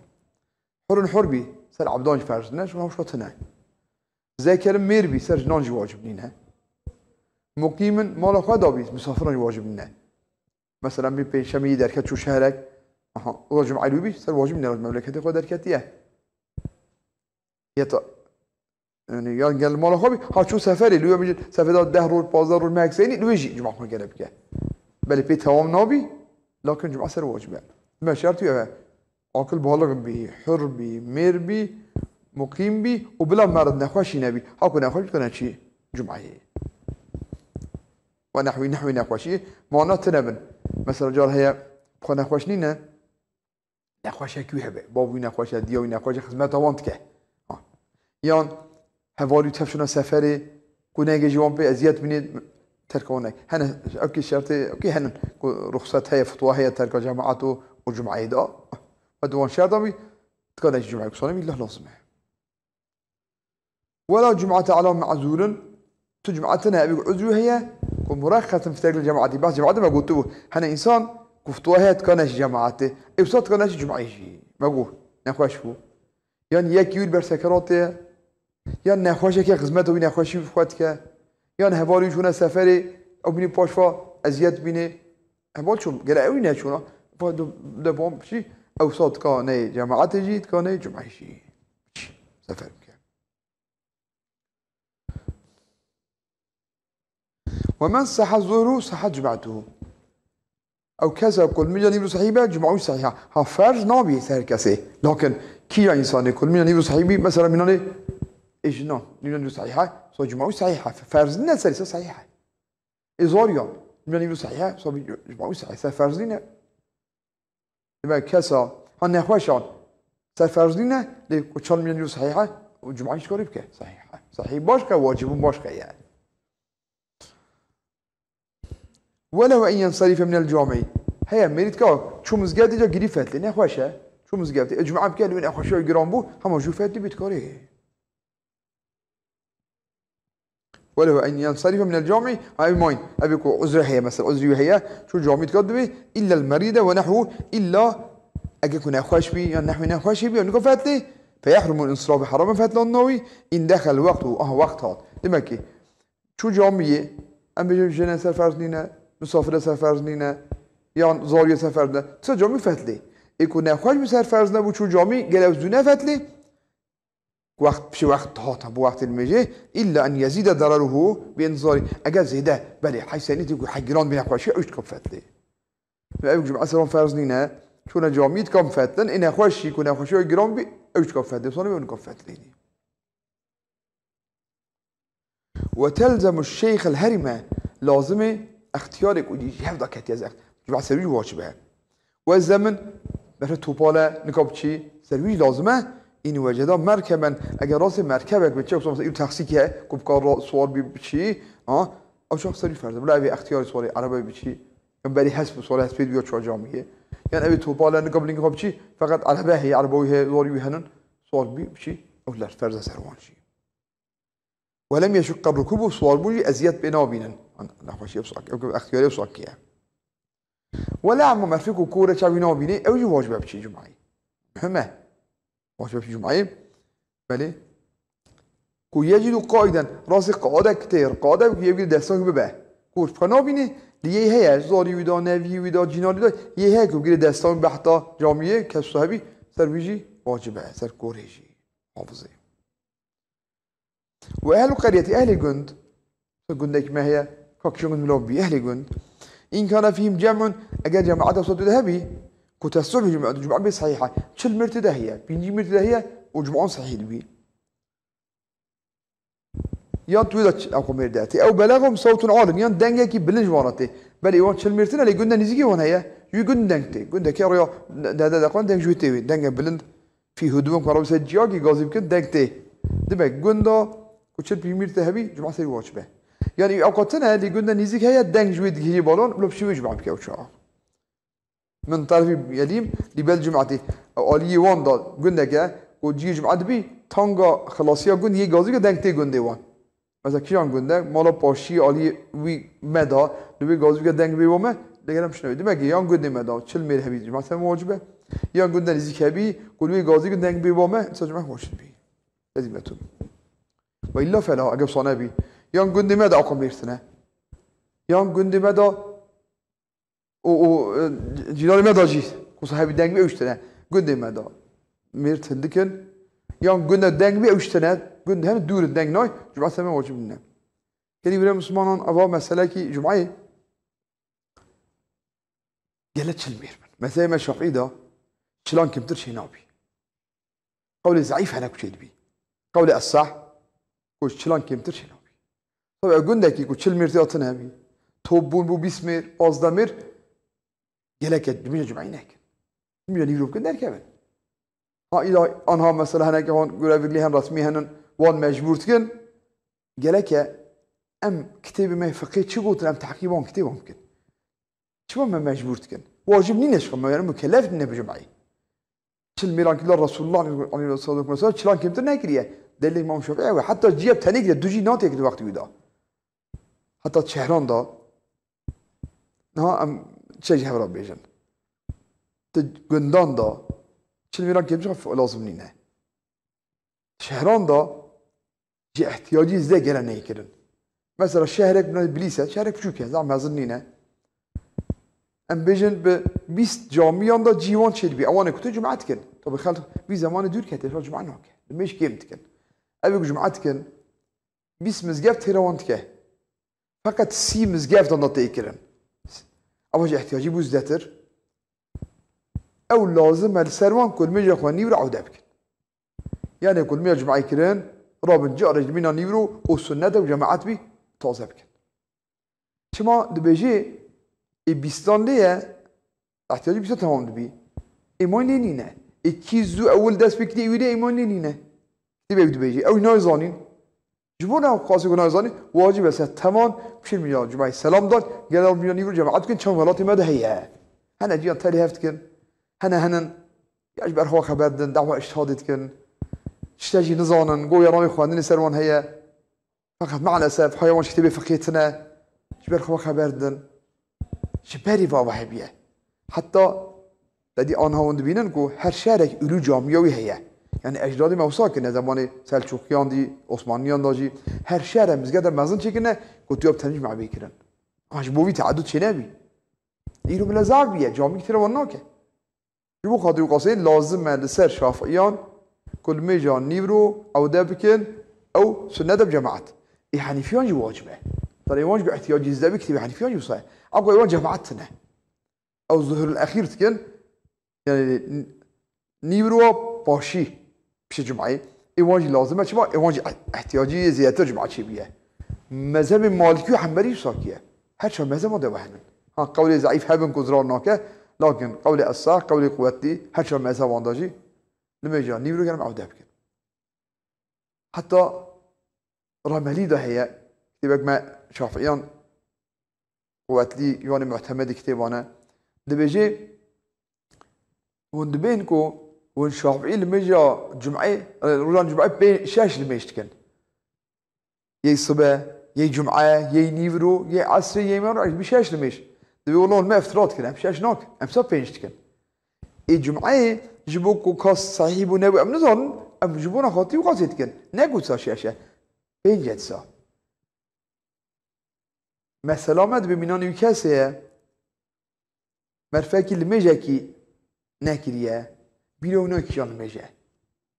Hurun hur bî, ser ebdan jî ferz nîne, ji wan şo tine. Zekerin mêr bî, ser jinan jî wacib nîne. Muqîmin mala xwe da bî, misafiran jî wacib nîne. Mesela, bî pêncşemê yî derket çû şehrek, aha, o cum'eyê wî bî, ser wacib nîne, memleketê xwe derketiye. Ya ta, yani, ya gel mala xwe bî, ha çû seferê, li wê bêjin, seferê de deh roj, pazdeh roj, mehek seynî, li wê jî cuma xwe gere bike. Belê pê tewam nabî, lakin cuma ser wacib e. Me şert wî ev e. Aqil balix bî, hur bî, mêr bî, muqîm bî û bila merd nexweşî nebî. Ha ku nexweş bikene çi? Cumeyê. Ve nehwî, nehwî nexweşî, mana tine bin. Mesela, car heye, xwe nexweş nîne, nexweşek wî hebe. Bav wî nexweş e, diya wî nexweş e, xizmeta wan dike. Ha. Yan hevalî tev çûna seferê, ku neyê ji wan pê eziyet bînê, terka wan neyê. Hene, ew kî şertê, ew kî henin, ku ruxsat heye, fetwa heye terka cemaet û, û cumeyê de. Ve di wan şertan bî, tika neyê cumeyê, ku sanê bî, leh lazim e. Wela cum'ete ala ma'zurin, tu cum'ete ne, ev uzrû heye, ku murekhesen fi terkil cemaetî, behs cemaetê me gotibû, hene însan, ku fetwa heye tika neşî cemaetê, ê wisa tika neşî cum'eyê jî, me got, nexweş bû. Yan yekî wî li ber sekeratê ye, yan nexweşeke xizmeta wî nexweşî xwe dike, yan hevalî çûne seferê, ew bînî paşva eziyet bînê, heval çûn, gere ew neçûna, va de, de bom şî, ew wisa tika neyê cemaetê jî, tika neyê cum'eyê jî. Sefer bike. Ve men sahha zuhru sahha cum'atuhu. Ew kesa ku li mîna nîv û sehî be, cuma wî sehîh e. Ha, ferz nabî ser kesê. Lakin kîja însanê ku li mîna nîv û sehî bî, mesela mînanê ê jinan, mîna nîv û sehîh e, so cuma wî sehîh e. Ferz nîne serî, se sehîh e. Ê zariyan, mîna nîv û sehîh e, so cuma wî sehîh e, se ferz nîne. Demek kesa ha nexweşan ser ferz nîne, lê ku çal mîna nîv û sehîh e, û cuma jî karî bike. Sehîh e. Sehîh başka, wacibûn başka yani. Welew en yenserife minel camî. Heye, mêrî dika, çû mizgeftê ca girî fetlê, nexweş e. Çû mizgeftê, e, cuma bike, lê nexweşiya giran bû, hema jû fetlî bî dikarê. Welew en yenserife minel camî, ha, ev mayîn, ev ku uzre heye, mesela, uzrî wî heye, çû camî dika dibê, illel merîde ve nehwu, illa ege ku nexweş bî, ya nehwî nexweşî bî, ya nika fetlê, fe yehrumu insirafu, heram e fetlandina wî, in dehel wektu, aha, wext hat. Demek ki, çû camiyê, em bêjin jinên ser ferz nîne, misafirê ser ferz nîne, yan zariyê ser ferz nîne. Tisa camî fetlê. Ê ku nexweş bû ser ferz nebû çû camî, gele ew zû nefetlê? Wext, piştî wext hata, bu wextê nimêjê, illa en yezîde deraruhu bi intizarî. Eger zêde, belê, heysenî tê ku hegîran bî nexweşî, ew jî dikam fetlê. Ve ew cuma seran ferz nîne, çûne camî dikam fetlin, ê nexweş jî ku nexweşî ew giran bî, ew jî dikam fetlê. Sanî ew nikam fetlê. Ve telzemu şeyxel herime, lazimê extiyarê ku ji hev da ketiye ez ext-, cuma ser wî jî wacib e. Ve zemin, berhe topale nika biçî, ser wî jî lazim e, in weceda merkeben, eger rastê merkebek biçe, mesela îro taksîkî heye, ku bikar ra-, siwar bî biçî, ha, ew çax ser wî ferz e. Bila evê extiyarê siwarê erebe biçî, yan berî hesp û siwarê hespê diya çûya camiyê. Yan evê topale nika bilingê xwe biçî, feqet erebe heye, ereba wî heye, zarî wî henin, siwar bî biçî, ew ler ferz e ser wan jî. Ve lem yeşukka rukûb û siwarbûn jî eziyet pê nabînin. Nexweşiye wisa, ew extiyarê wisa kiye. Wela ema merfik û kore çavî nabînê, ew jî wacib e biçî cumeyê. Muhim e. Wacib e biçî cumeyê. Belê. Ku yecîdu qaîden, rastî qadek tê, qadek ku yê bigire destan bibe. Ku xwe nabînê, lê yê heye, zarî wî da, nevî wî da, cînarî da, yê heye ku bigire destan behta camiyê, kes sahibî, ser wî jî wacib e, ser korê jî. Hafizê. Ve ehlul qeryeti, ehlê gund, gundek me heye, ka kîjan gund milav bî, ehlê gund. In kana fîhim cem'un, eger cemaeta wisa tu de hebî, ku tesluh bi cuma, cuma bê sehîh e. Çil mêr tu de heye, pêncî mêr tu de heye, û cuma sehîh dibî. Yan tu da ç-, ew mêr de tê. Ew belagahum sawtun alin, yan dengekî bilind ji wan re tê. Belê wan çil mêr tine, lê gund de nêzîkî wan heye. Ji gund deng tê. Gundekê rêya de, de, de, deng ji wê tê wê. Dengê bilind. Fî hudûn ku rabî ser ciyakî gazî bikin, deng tê. Demek gunda ku çil pêncî mêr te hebî, cuma serî wacib e. Yanî ew qatine, lê gunda nêzîk heye, deng ji wê digihîjê balon, bila piştî wê cuma bike ew çax. Min terfî yelîm, lî bel cumatî. Ew aliyê wan da gundeke, ku ciyê cuma dibî, tanga xilasiya gund yê gazî ke deng tê gundê wan. Mesela kîjan gundek, mala paşî alî wî me da, li wê gazûke deng bê wa me, lê gere em şinewê. Demek ki yan gundê me da, çil mêr hebî, cuma ser me wacib e, yan gundê nêzîk hebî, ku li wê gazûke deng bê wa me, mesela cuma wacib bî. Lezîmetun. Ve illa fela, eger wisa nebî. Yan gundê me da aqo mêr tine. Yan gundê me da û, û, e, cîranê me da jî, ku sahibî deng bê ew ji tine. Gundê me da. Mêr tindik in. Yan gunda deng bê ew ji tine. Gund hene dûr in deng nay. Cuma ser me wacib nîne. Gelî wire Muslimanan ava meselekî Cumeyê. Gele çil mêr bin. Meseleyê me Şafîî da çilan kêmtir çê nabî. Qewlê zeîf hene ku çêdibî. Qewlê esah ku ji çilan kêmtir çênabî. Tabi ew gundekî ku çil mêr tê hatine hebî, top bûn bû bîst mêr, pazdeh mêr, gelek e, dimîja cumeyî nekin. Dimîja nîvro bikin derkevin. Ha îla anha mesela heneke hon görev li hen resmî henin, wan mecbûr dikin, gereke em kitêbê me fiqhê çi gotin, em tehqîban kitêban bikin. Çima me mecbûr dikin? Wacib nîne ji xwe, me mukellef nîne bi cumeyê. Çil mêran kiriye Resulullah aleyhissalatu vesselam, çilan kêmtir nekiriye. Delîl Îmam Şafî ew e. Heta ciyê tenê kiriye, du cî natê kiriye wextê wî de. Heta çehran da, niha em çi ji hev re bêjin? Di gundan da çil mêran kêmtir lazim nîne. Şehran da ji ihtiyacî zêde gele neyê kirin. Mesela şehrek bina Bilîs e, şehrek piçûk e, zam mezin nîne. Em bêjin bi bîst camiyan da cî wan çêdibî, ewanê ku tu cuma dikin. Tabi xelk vî zemanê dûr kete, şa cuma nake. Li mêj kêm dikin. Ev ku cuma dikin, bîst mizgeft têra wan dike. Feqet sî mizgeftan da tê kirin. Ewa ji ihtiyacî bû zêdetir. Ew lazim e li ser wan ku li mêja xwe nîvro ewde bikin. Yanê ku li mêja cumeyê kirin, rabin carek li mîna nîvro û sunnet e û cemaet bî taze bikin. Çima dibêjê ê bîstan lê ye, ihtiyacî bîsta temam dibî. Ê wan lê nîne. Ê kî zû ewil dest pê kirî wî lê ê wan lê nîne. Kitêbê ew dibêjê. Ew nayê zanîn. Ji bo ne qasê ku nayê zanîn, wacib e ser tevan bişên mîna cumeyê selam dan, gele mîna nîvro cemaet bikin, çend welatê me de heye. Hene ciyan telê hev dikin. Hene henin ya ji ber xwe xeber din, dawa îctihadê dikin. Tişte jî nizanin, go ya navê xwendinê ser wan heye. Feqet maalesef haya wan ji kitêbê fiqhê tune, ji ber xwe xeber din. Ji berî va ve hebiye. Heta te dî anha hûn dibînin ku her şehrek ûlû camiya wî heye. Yani ecdadê me wisa kirine, zemanê Selçûkiyan dî, Osmaniyan da jî. Her şehre mizgete mezin çêkirine ku tu ya bi tenê cumeyê bê kirin. Ha ji bo vî teedûd çênebî. Îro bile zaf bîye, camî têra wan nake. Ji bo xatirî qasê lazim e li ser şafiyan ku li mêja nîvro ewde bikin, ew sunnet e bi cemaet. Ê henîfiyan jî wacib e. Tabî wan jî bi ihtiyacî zêde bi kitêbê henîfiyan jî wisa ye. Ew ku ê wan cemaet tine. Ew zuhurul exîr dikin, yani n-, nîvro paşî. Piştî cumeyê. Ê wan jî lazim e. Çima? Ê wan jî ihtiyacî zêdetir cuma çêbûye. Mezhebê Malikî û Hembelî wisa kiye. Her çar mezheban de we henin. Ha, qewlê zeîf hebin ku zirar nake, lakin qewlê esah, qewlê quwetlî, her çar mezheban de jî li mêja nîvro gerim ewde bikin. Heta Ramelî de heye, kitêbek me Şafiyan quwetlî, Yuanê Mu'temedê kitêban e. Dibêje, hûn dibên ku hûn Şafîî li mêja Cum'ê, e, rojan Cum'ê pê-, şeş li mêj dikin. Yê sibe, yê Cum'e, yê nîvro, yê esrê, yê megreb, bi şeş li mêj. Dibê wela hûn me iftira dikin, em şeş nakin, em sa pênc dikin. Ê Cum'eyê ji bo ku kas sehîh bû nebû, em nizanin, em ji bona xatirî wî qasê dikin. Ne ku sa şeş e, pênc e disa. Mesela me dibê mînanê wî kesê ye, merfekî limêjekî nekiriye, bîra wî nake kîjan limêj e.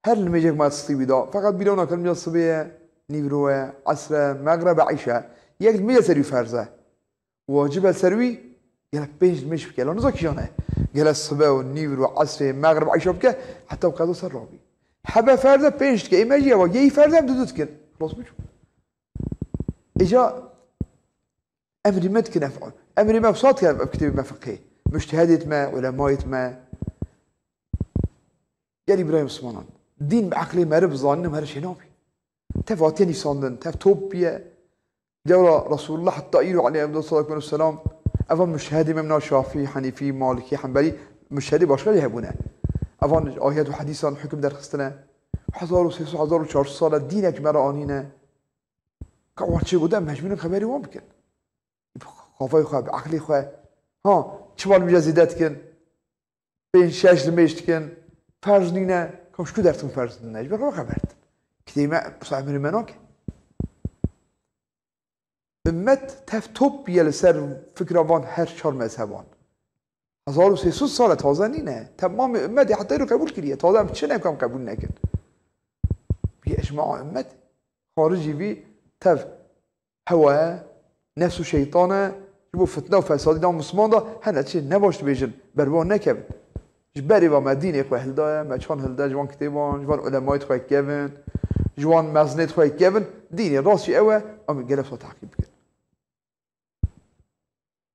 Her limêjek me stî wî da, feqet bîra wî nake limêja sibê ye, nîvro ye, esr e, megreb e, îşa. Yek limêje ser wî ferz e. Wacib e ser wî, gele pênc limêj bike. La niza kîjan e. Gele sibe û nîvro, esrê, megreb, îşa bike, heta bi qeza ser rabî. Hebe ferz e, pênc dike. Ê me jî ewa, yê ferz e, em du du dikin. Xlas bû. Îca emrî me dikin ev, emrî me wisa dikin ev kitêbê me fiqhê. Mujtehedêt me, ulemayêt me. Gelî birayê Mislimanan. Dîn bi eqlê meriv zanîn, meriv çênabî. Tev hatiye nîsandin, tev top bûye. Lewra Resulullah heta îro aleyhi salatu ve selam, evan mujtehedê me mîna Şafî, Henîfî, Malikî, Henbelî, mujtehedê başka jî hebûne. Evan ayet û hedîsan hukm derxistine. Hezar û sê sed, hezar û çar sed sal e dînek me re anîne. Ka wan çê gote, em mecbûr in xeberî wan bikin. Bi xafayê xwe, bi eqlê xwe. Ha, çima li mêja zêde dikin? Pênc şeş li mêj dikin. Ferz nîne. Kam ji ku dertin ferz nîne? Ji ber xwe xeber din. Kitêbê me, wisa emrê me nake. Ummet tev top bûye li ser fikra van her çar mezheban. Hezar û sê sed sal e, taze nîne. Temamê ummetê heta îro qebûl kiriye. Taze em çi ne ku em qebûl nekin? Bi icma ummet, xaricî vî tev hewa ye, nefs û şeytan e, ji bo fitne û fesadî nav Misliman de hene çi ne baş dibêjin, berwan nekevin. Ji berê ve me dînê xwe hildaye, me çand hilde ji van kitêban, ji van ulemayê xwe kevin, ji van mezinê xwe kevin, dînê rast jî ew e, em gelek sal teqîb bikin.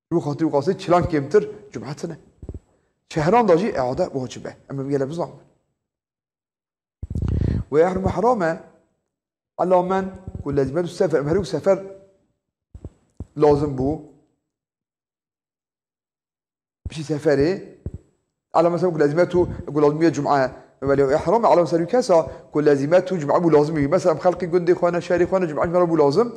Ji bo xatirî wî qasê çilan kêmtir cum'e tine. Şehran da jî îade wacib e. Em ê gelek bizanin. Ve yahrumu, heram e, Ala men ku lezîmetu sefer, em herûk sefer lazim bû. Piştî seferê, ala men ku lezîmetu, ku lazim bûye cuma, welê ihram, ala men kesa ku lezîmetu cuma bû lazim bû. Mesela em xelqî gundê xwe ne, şehrê xwe ne, cuma cuma bû lazim.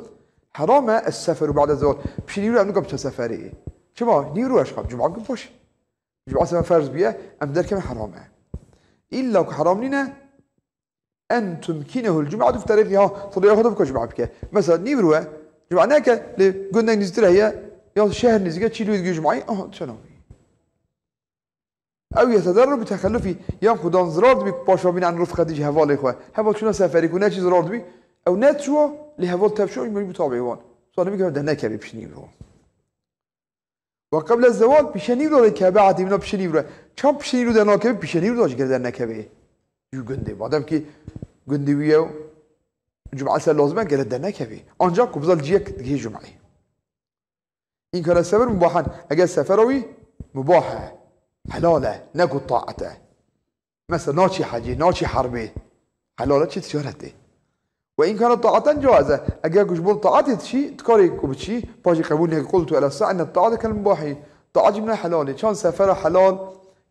Heram e, es seferu ba'de zewal. Piştî nîvro em nikan biçe seferê. Çima? Nîvro eşqab, cuma bikin baş. Cuma sefer ferz bûye, em derkevin heram e. Îlla ku heram nîne, en tumkinehul cum'atu fi tariqiha, sirrê xwe de bike cuma bike. Mesela nîvro e, cuma neke, lê gundek nêzîktir heye, ya şehr nêzîk e, çî lû digiyo cumayê, aha, çi navî. Ew yetedarraru bi texellufî, yan ku dan zirar dibî paşva bîne an rifqetî ji hevalê xwe. Heval çûna seferî ku neçî zirar dibî, ew neçûwa, lê heval tev çû, mecbûr tabê wan. Zanibî ke de nekevê pişt nîvro. Ve qeble zewal, pişe nîvro de kebe'etî, mîna pişe nîvro. Çand pişe nîvro de nakeve, pişe nîvro de jî gere dernekeve. Ju gundê. Madem ki gundê wî ye, cuma ser lazim e, gere dernekeve. Ancak ku bizal ciyek digihê cumayê. În kane sefer mubahen, eger sefera wî mubah e, helal e, ne ku taat e. Mesela naçî hecê, naçî herbê. Helal e çi ticaretê. Ve în kane taaten caize. Eger ku ji bo taatê diçî, dikarê ku biçî, paşê qebûl neke qultu ele sa'ine taate kel mubahî. Taat jî mine helal e. Çand sefera helal,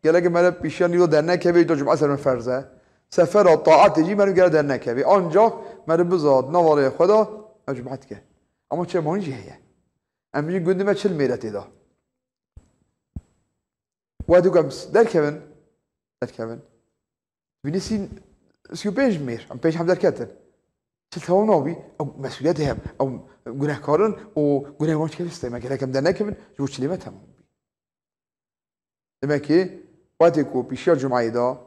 gereke mere pişiya nîro dernekeve, îta cuma ser me ferz e. Sefera taatê jî mere gere dernekeve. Ancak mere bizad, navarê xwe da, ev cuma dike. Ama çemanî jî heye. Em jî gundê me çil mêr e tê de. Wextê ku em derkevin, derkevin. Bînî sî, sî û pênc mêr, em pênc heb derketin. Çil tewam nabî, ew mesûliyetê hem, ew gunehkar in û gunehê wan çi kevî stê me, gerek em dernekevin, ji bo çilê me temam bî. Demek ki, wextê ku pişiya cumayê da,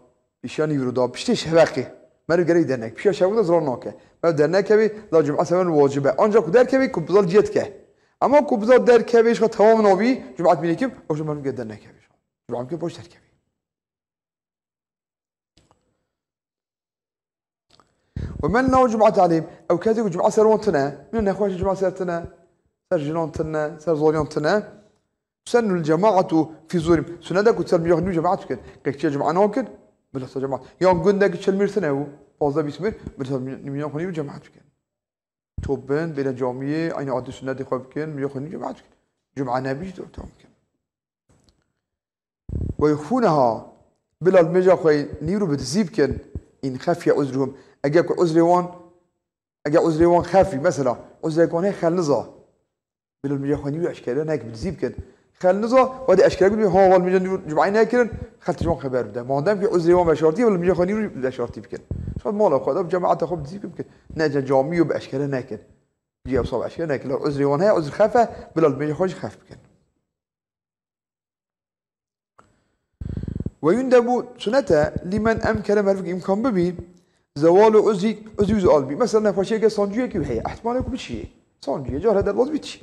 pişiya nîvro da, piştê şeveqê, meriv gerek dernek. Pişiya şeveqê da zirar nake. Meriv dernekevê, da cuma seven wacib e. Ancak ku derkevê, ku bizal ciyet ke. Ama ku bizal derkevê, ji xwe tewam nabî, cumat bîne kim, ew ji meriv gerek dernekevê. Cuma bike, paş derkevê. Ve men la cumaate aleyhim. Ew kesê ku cuma ser wan tine, min nexweş cuma ser tine, ser jinan tine, ser zoriyan tine. Tusennul cemaatu fi zuhurim. Sunnet e ku ser mijan nî cemaat bikin. Qeçiya cuma nakin, bila ser cemaat. Yan gundek çil mêr tine û pazdeh bîst mêr, bila ser mijan xwe nî cemaat bikin. Top bin, bêne camiyê, aynî adî sunnetê xwe bikin, mijan xwe nî cemaat bikin. Cuma nebî jî tamam bikin. Ve yuxfûneha, bila li mêja xwe nîvro bi dizî bikin, în xefiye uzruhum. Eger ku uzrê wan, eger uzrê wan xefî, mesela, uzrek wan heye xel niza. Bila li mêja xwe nîvro eşkere neke bi dizî bikin. Xel niza, wextê eşkere bikin, ha, wan mêja nîvro cumayê nekirin, xelk ji wan xeber bide. Madem ki uzrê wan veşartî ye, bila li mêja xwe nîvro veşartî bikin. Şad mala xwe de, cemaeta xwe bi dizî bikin. Ne ca camî û bi eşkere nekin. Cî ew sav eşkere nekin. La uzrê wan heye, uzr xef e, bila li mêja xwe jî xef bikin. Ve yundebu, sunnete, limen emkene, merivek îmkan bibî, zewalu uzrik, uzrî zal bî. Mesela nexweşiyeke sancûyekî heye, ihtimalê ku biçî. Sancûye, car hede lazim biçî.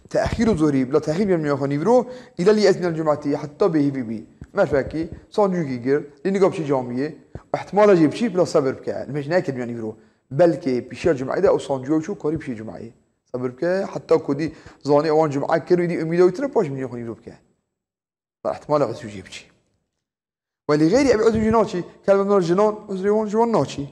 Te'xîru zuhrî, bila te'xîr bî mijan xwe nîvro, île lî ez minel cumatî, heta bêhîvî bî. Merivekî, sancûyekî girt, lê nika biçî camiyê, ihtimala jê biçî, bila sebir bike. Li mêj neke mijan nîvro. Belkê pişiya cumayê de ew sancûya çû karî pişiya cumayê. Sebir bike, heta ku dî zanî ewan cuma kir û dî umîda wî tune paş mijan xwe nîvro bike. Ihtimala uzrî jê biçî. Welî xeyrî ev uzrî jî naçî. Kelbemdar jinan uzrê wan ji wan naçî.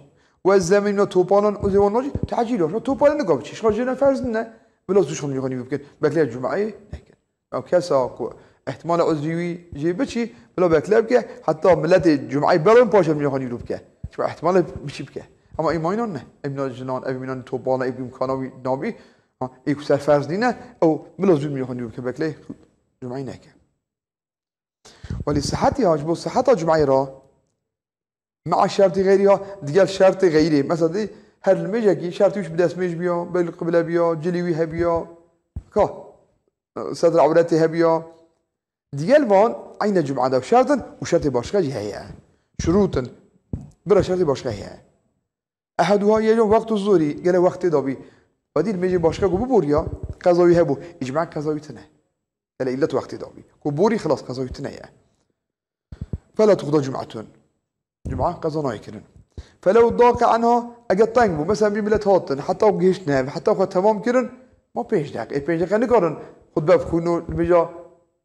Ve zemîn ve topanan uzrê wan naçî. Tecîl o. Topane nika biçî. Şixa jêne ferz nîne. Bila zû şixa mijan xwe nîvro bikin. Bekle cumayê nekin. Ew kesa ku ihtimala uzrî wî jê biçî, bila bekle bike, heta miletê cumayê berin paşê mijan xwe nîvro bike. Çima ihtimala biçî bike. Ama îmaynan ne. Ev mîna jinan, ev mîna topana, ev îmkana wî nabî. Ha, ê ku ser ferz nîne, ew bila zû mijan xwe nîvro bike, bekle cumayê neke. Welî sihetiha, ji bo siheta cumayê re, mea şertî xeyriha, digel şertê xeyrê. Mesela dî her limêjekî şertê wî bi destmêj biya, belê qibile biya, cilî wî hebiya, ka, sedr ewretê hebiya. Digel van eyne cuma de şert in û şertê başqa jî heye. Şurût in. Bira şertê başqa heye. Ehaduha yecû wextu zuhri, gele wextê dabî. Wedî limêjê başqa ku biborîya, qeza wî hebû. Îcma qeza wî tine. Gele îllet wextê dabî. Ku borî xilas qeza wî tine ye. Fela tuqda cum'etun. Cuma qeza nayê kirin. Felew daqe anha, eger teng bû, mesela bir millet hatin, heta gihiştine, heta xwe temam kirin, ma pênc deqe. Ê pênc deqe nikarin xutbe bixwîn û limêja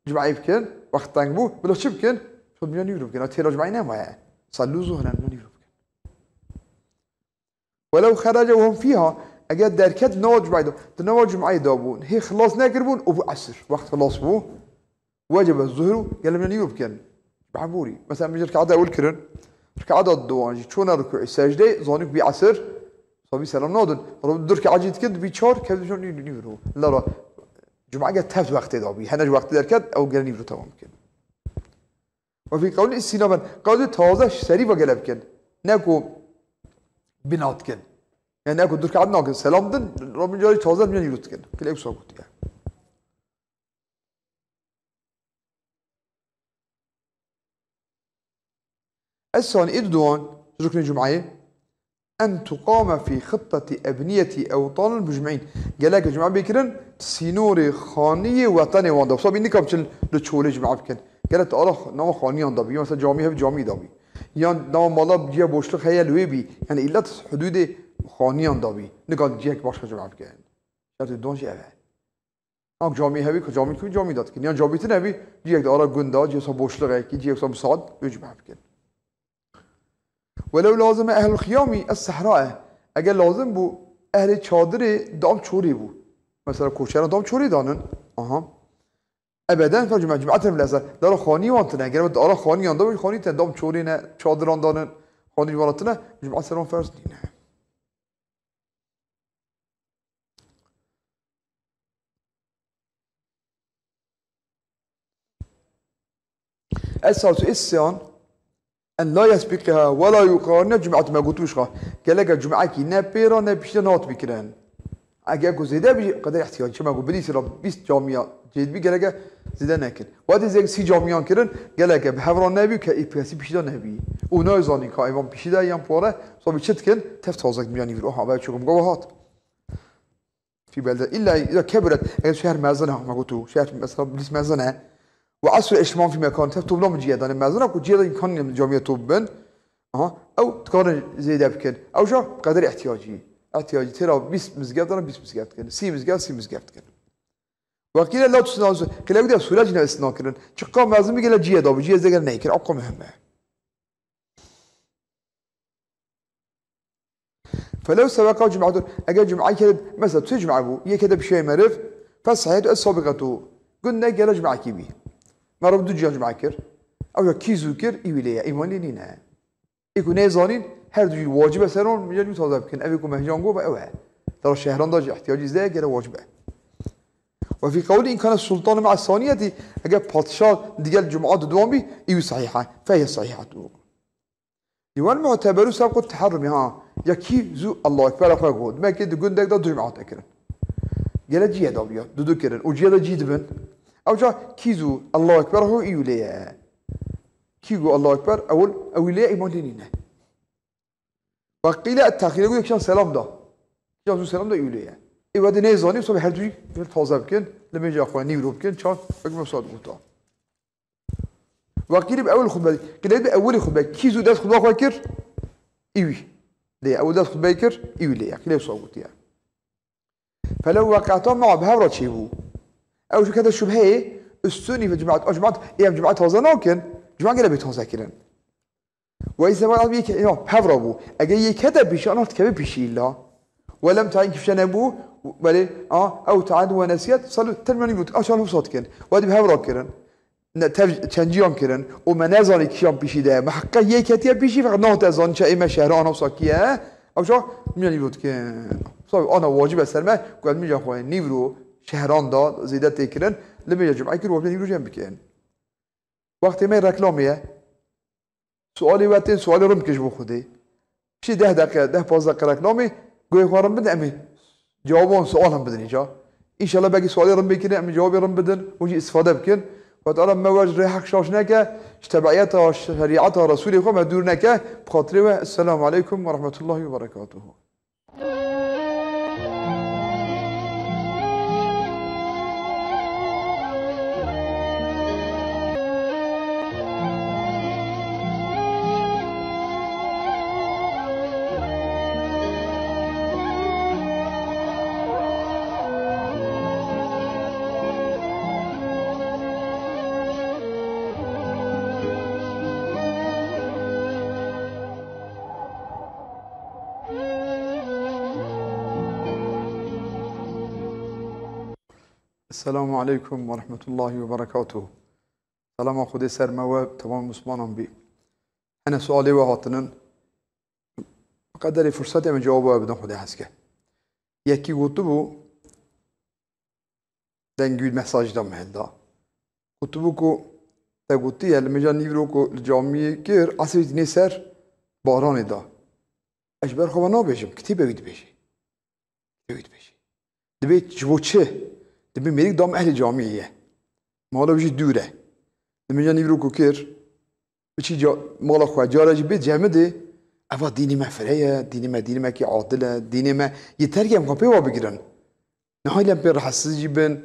cum'eyê bikin, wext teng bû, bila çi bikin? Xutbe nîvro bikin. Têra cum'eyê nemaye. Sallu zuhren nîvro bikin. Welew xerece we hum fîha, eger derket nava cumeyê de, di nava cumeyê de bûn, hê xilas nekiribûn, û bû esir, wext xilas bû, wecebe zuhru, gele min nîvro bikin. Behborî. Mesela, min ji rikata ewil kirin, rikata duwan jî, çûne rukûî, secdeyê, zanî ku bî esir, sabî selam nadin. Rû du rikata jî dikin, dibî çar, kevdî jî nî-, nîvro. Lara, cumeyê ge tevt wextê de bî, hene ji wextê derket, ew gele nîvro temam bikin. Ve fî qewlî îstînaben, qewlê taze serî ve gele bikin. Ne ku bina dikin. Yani ne ku du rikata nakin, selam din, Rabbin carî taze min nîvro dikin. Kile ew sa gotiye. Es-sani, ê duwan, ji ruknê cumeyê, en tuqame fî xittetî ebniyetî ewtanil mujmîn. Gelek cuma bê kirin, sînorê xaniyê wetenê wan de. Wisa bî nikam çin li çolê cuma bikin. Gelek te ara nava xaniyan de bî. Yan mesela camî hev camî de bî. Yan nava mala ciya boşluk heye li wê bî. Yani îlla hududê xaniyan de bî. Nikam cihek başka cuma bikin. Şertê duwan jî ev e. Ak camî hebî, ku camî ku camî de dikin. Yan camî tune hebî, cihek de ara gunda, cihek sa boşluğekî, cihek sa misaad, wê cuma bikin. Welew lazime ehlul xiyamî es sehrae. Eger lazim bû, ehlê çadirê dam çorê bû. Mesela koçeran dam çorê danin. Aha. Ebeden fer cuma, cuma tine bilese. Dara xanî wan tine. Eger ara xanî yan da, xanî tine dam çorê ne, çadiran danin, xanî wan tine, cuma seran ferz nîne. Es-salisu, ê siyan, en la yesbiqiha ve la yuqarine cumat, me gotiş xa. Geleke cumaekî ne pêra ne piştî nehat bikirin. Eger ku zêde bî, qeder ihtiyacî, çima ku bidî sira bîst camiya cêd bî, geleke zêde nekin. Wextê zêk sî camiyan kirin, geleke bi hevra nebî, ke ê piyasî piştî de nebî. Û nayzanî ka êvan piştî de yan pare, sabî çi dikin, tev taze dikin, yanî vir, oha, ve çukum gava hat. Fî belde. Îlla îza kebiret, eger şehr mezin e, me gotu, şehr mesela bîst mezin e. Ve asru eşman fî mekan, tev toplam ciye dane mezin e, ku ciye de imkan nîne camiye top bin. Aha, ew dikarin zêde bikin. Ew jî qeder ihtiyacî. Ihtiyacî têra bîst mizgeft dane, bîst mizgeft dikin. Sî mizgeft, sî mizgeft dikin. Ve qîle la tusna, qîle wî de sûre jî ne istisna kirin. Çiqa mezin bî gele ciye da bî, ciye zêde gele neykirin. Ew qo muhim e. Felew sebeka cum'etun, eger cum'e kede, mesela tu cum'e bû, yê kede bi şey meriv, fesahiyet es sabiqetu, gundek gele cum'ekî bî. Meriv du ciyan cum'e kir. Ew ya kî zû kir, î wî lê ye, îman lê nîne. Ê ku nêzanîn, her du jî wacib e seran, ya jî taze bikin. Ev ê ku mehcan got, ew e. Dara şehran da jî ihtiyacî zêde ye, gele wacib e. Ve fî qewlî in kane sultanu me'a saniyetî, eger padşah digel cum'a di duan bî, î wî sahîh e. Fe hiye sahîhetu. Lî wel mu'teberu sebqu teherrumî, ha. Ya kî zû Allahu Ekber xwe got. Demek ki di gundek de du cemaat ekirin. Gele cî ye dawiya, du du kirin. Û cî ye de cî dibin. Ew ca kî zû Allahu Ekber xwe î wî lê ye. Kî got Allahu Ekber, ewil, ew wî lê ye, îman lê nîne. Ve qîle et-tehîr, got kîjan selam da. Kîjan zû selam da î wî lê ye. Ê wede nêzanî, sabî her du jî taze bikin, li mêja xwe nîvro bikin, çar, wek me saet gota. Ve qîlî bi ewil xutbe, qîlê bi ewilî xutbe, kî zû dest xutba xwe kir, î wî. Lê ewil dest xutbeyê kir, î wî lê ye. Qîlê wisa gotiye. Felew weqata ma bi hev re çêbû. Ew ji kete şubheyê, üstünî ve cumat, a cumat, ê em cumat taze nakin, cumat gele bê taze kirin. Ve îse ve yek, ya, hev re bû. Eger yek kete pîşî, ana dikeve pîşî îlla. Ve lem tayin kifşe nebû, belê, a, ew tayin ve nesiyet, salu, ten mani got, a çal hufsa dikin. Ve dib hev re kirin. Ne, tev, çenciyan kirin. Û me nezanî kişan pîşî de. Me heqe yek ketiye pîşî, feqet nahte zanî çe ê me şehre ana wisa kiye. Ew çax, miyani got dikin. Sabi, ana wacib e ser me, ku ez mîja xwe nîvro şehran da zêde tê kirin. Li mêja cum'e kir, wacib nîvro jem bikin. Wextê me reklamê ye. Sualê we tên, sualê rind bike ji bo Xwedê. Piştî deh deqe, deh pazdeh deqe reklamê, guhê xwe rind bidin, em ê cewaban sualan bidin îca. Înşallah belkî sualê rind bê kirin, em ê cewabê rind bidin, hûn jî îstifade bikin. Xwedê Teala me we ji rê heq şaş neke, ji tebeiyeta şerîeta Resûlê xwe me dûr neke. Bi xatirê we, Esselamu Aleykum ve Rahmetullahi ve Berekatuhu. Selamu aleykum ve rahmetullahi ve berekatuhu. Selama Xwedê ser me we temam Muslimanan bî. Hene sualê we hatinin. Bi qederê fursetê em cewaba we bidin Xwedê hez ke. Yekî gotibû, dengî wî mesaj da me hilda. Gotibû ku te gotiye li mêja nîvro ku li camiyê kir, esrê dînê ser baranê da. Ez ji ber xwe ve nabêjim, kitêbe wî dibêje. Kitêbe wî dibêje. Dibê ji bo çi? Dibê mêrik dam ehlê camiyê ye. Mala wî jî dûr e. Li mêja nîvro ku kir, biçî ca-, mala xwe, cara jî bê cemidê, eva dînê me fire ye, dînê me dînê me kî adil e, dînê me yê terk em xwe pê wa bigirin. Niha lem pê rehetsiz jî bin,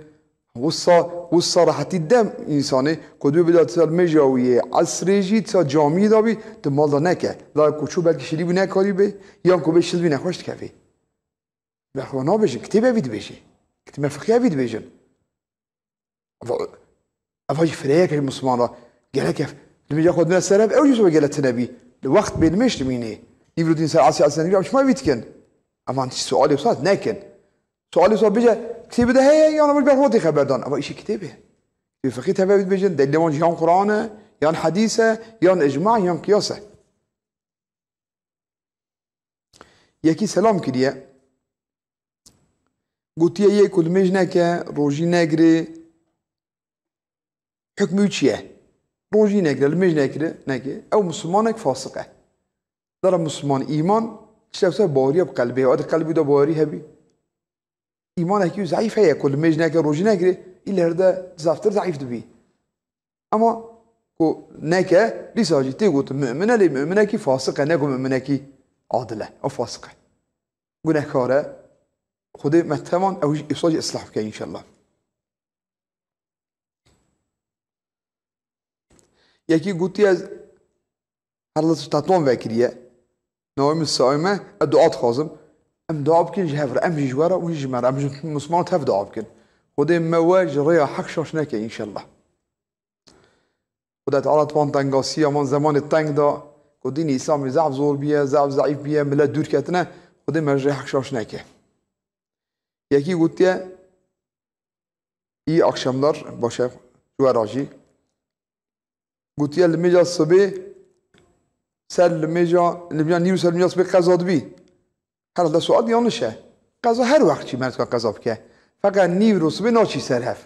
wisa, wisa rehetî dem însanê, ku dibê bila tu mêja wî yê, esrê jî tu camiyê da bî, tu mal da neke. La ku çû belkî şilî bû nekarî bê, yan ku bê şil bî nexweş dikevê. Ber xwe nabêjin, kitêbe vî dibêjê. Kitêbe fiqhiye vî dibêjin. Eva, eva jî fireyeke ji Musliman re. Gerek ev, li mêja xwe dine ser ev, ew jî sobe gele tine bî. Li wext bê nimêj dimînê. Nîvro dîn ser asî asî nîvro em şima vî dikin. Evan sualê wisa nekin. Sualê wisa bêje, kitêbê de heye, yan ev ji ber xwe tê xeberdan. Eva îşê kitêbê. Kitêbê fiqî teve bêjin, delîlê wan jî yan Quran e, yan hedîs e, yan icma, yan qiyas e. Yekî selam kiriye. Gotiye yê ku limêj neke, rojî negirê, hukmî wî çi ye? Rojî negire, limêj nekire, neke. Ew Muslimanek fasiq e. Dara Musliman, îman, tiştek wisa baweriya bi qelbê. Ew di qelbî de bawerî hebî. Îmanekî wî zeîf heye ku limêj neke, rojî negirê, îler de zaftir zeîf dibî. Ama ku neke, dîsa jî tê gotin mu'min e, lê mu'minekî fasiq e, ne ku mu'minekî adil e. Ew fasiq e. Gunehkar e. Xwedê me tevan ew jî, îsal jî islah bike înşallah. Yekî gotiye, ez her li Tetwan vekiriye. Navê min Saime, ez dua dixwazim. Em dua bikin ji hev re, em jî ji we re, hûn jî ji me re. Em ji Musliman tev dua bikin. Xwedê me we ji rêya heq şaş neke înşallah. Xwedê Teala di van tengasiya van zemanê teng da, ku dînê Îslamê zehf zor biye, zehf zeîf biye, milet dûr ketine, Xwedê me ji rê heq şaş neke. Yekî gotiye, iyi akşamlar, baş e, ji we re jî. Gotiye, limêja sibê, ser limêja, limêja nîv û ser limêja sibê qeza dibî. Herhalde sual yanlış e. Qeza her wext jî merdika qeza bike. Feqet nîvro sibê naçî ser hev.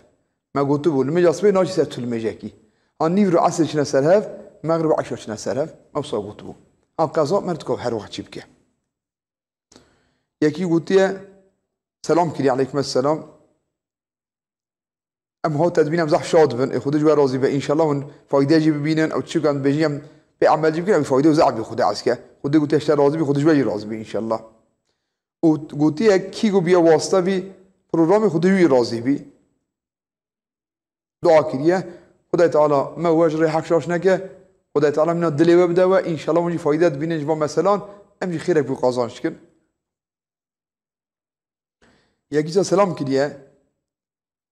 Me gotibû, limêja sibê naçî ser tu limêjekî. Ha nîvro esrê çine ser hev, mexrib û eşa çine ser hev. Me wisa gotibû. Ha qeza merdika her wext jî bike. Yekî gotiye, selam kiriye, aleykum selam. Em hate dibînin, em zehf şad bin. Ê Xwedê ji we razî be. Înşallah hûn fayde jî bibînin. Ew çikan dibêjin em pê emel jî bikin, ew fayde û zehf bî Xwedê ez ke. Xwedê gotiye ji te razî bî, Xwedê ji we jî razî bî înşallah. Û gotiye kî ku biye wasta vî programê Xwedê wî razî bî. Dua kiriye. Xwedê Teala me we ji rê heq şaş neke. Xwedê Teala mîna dilê we bide we. Înşallah hûn jî fayde dibînin ji van meselan. Em jî xêrek bi qazanç dikin. Yekî ca selam kiriye.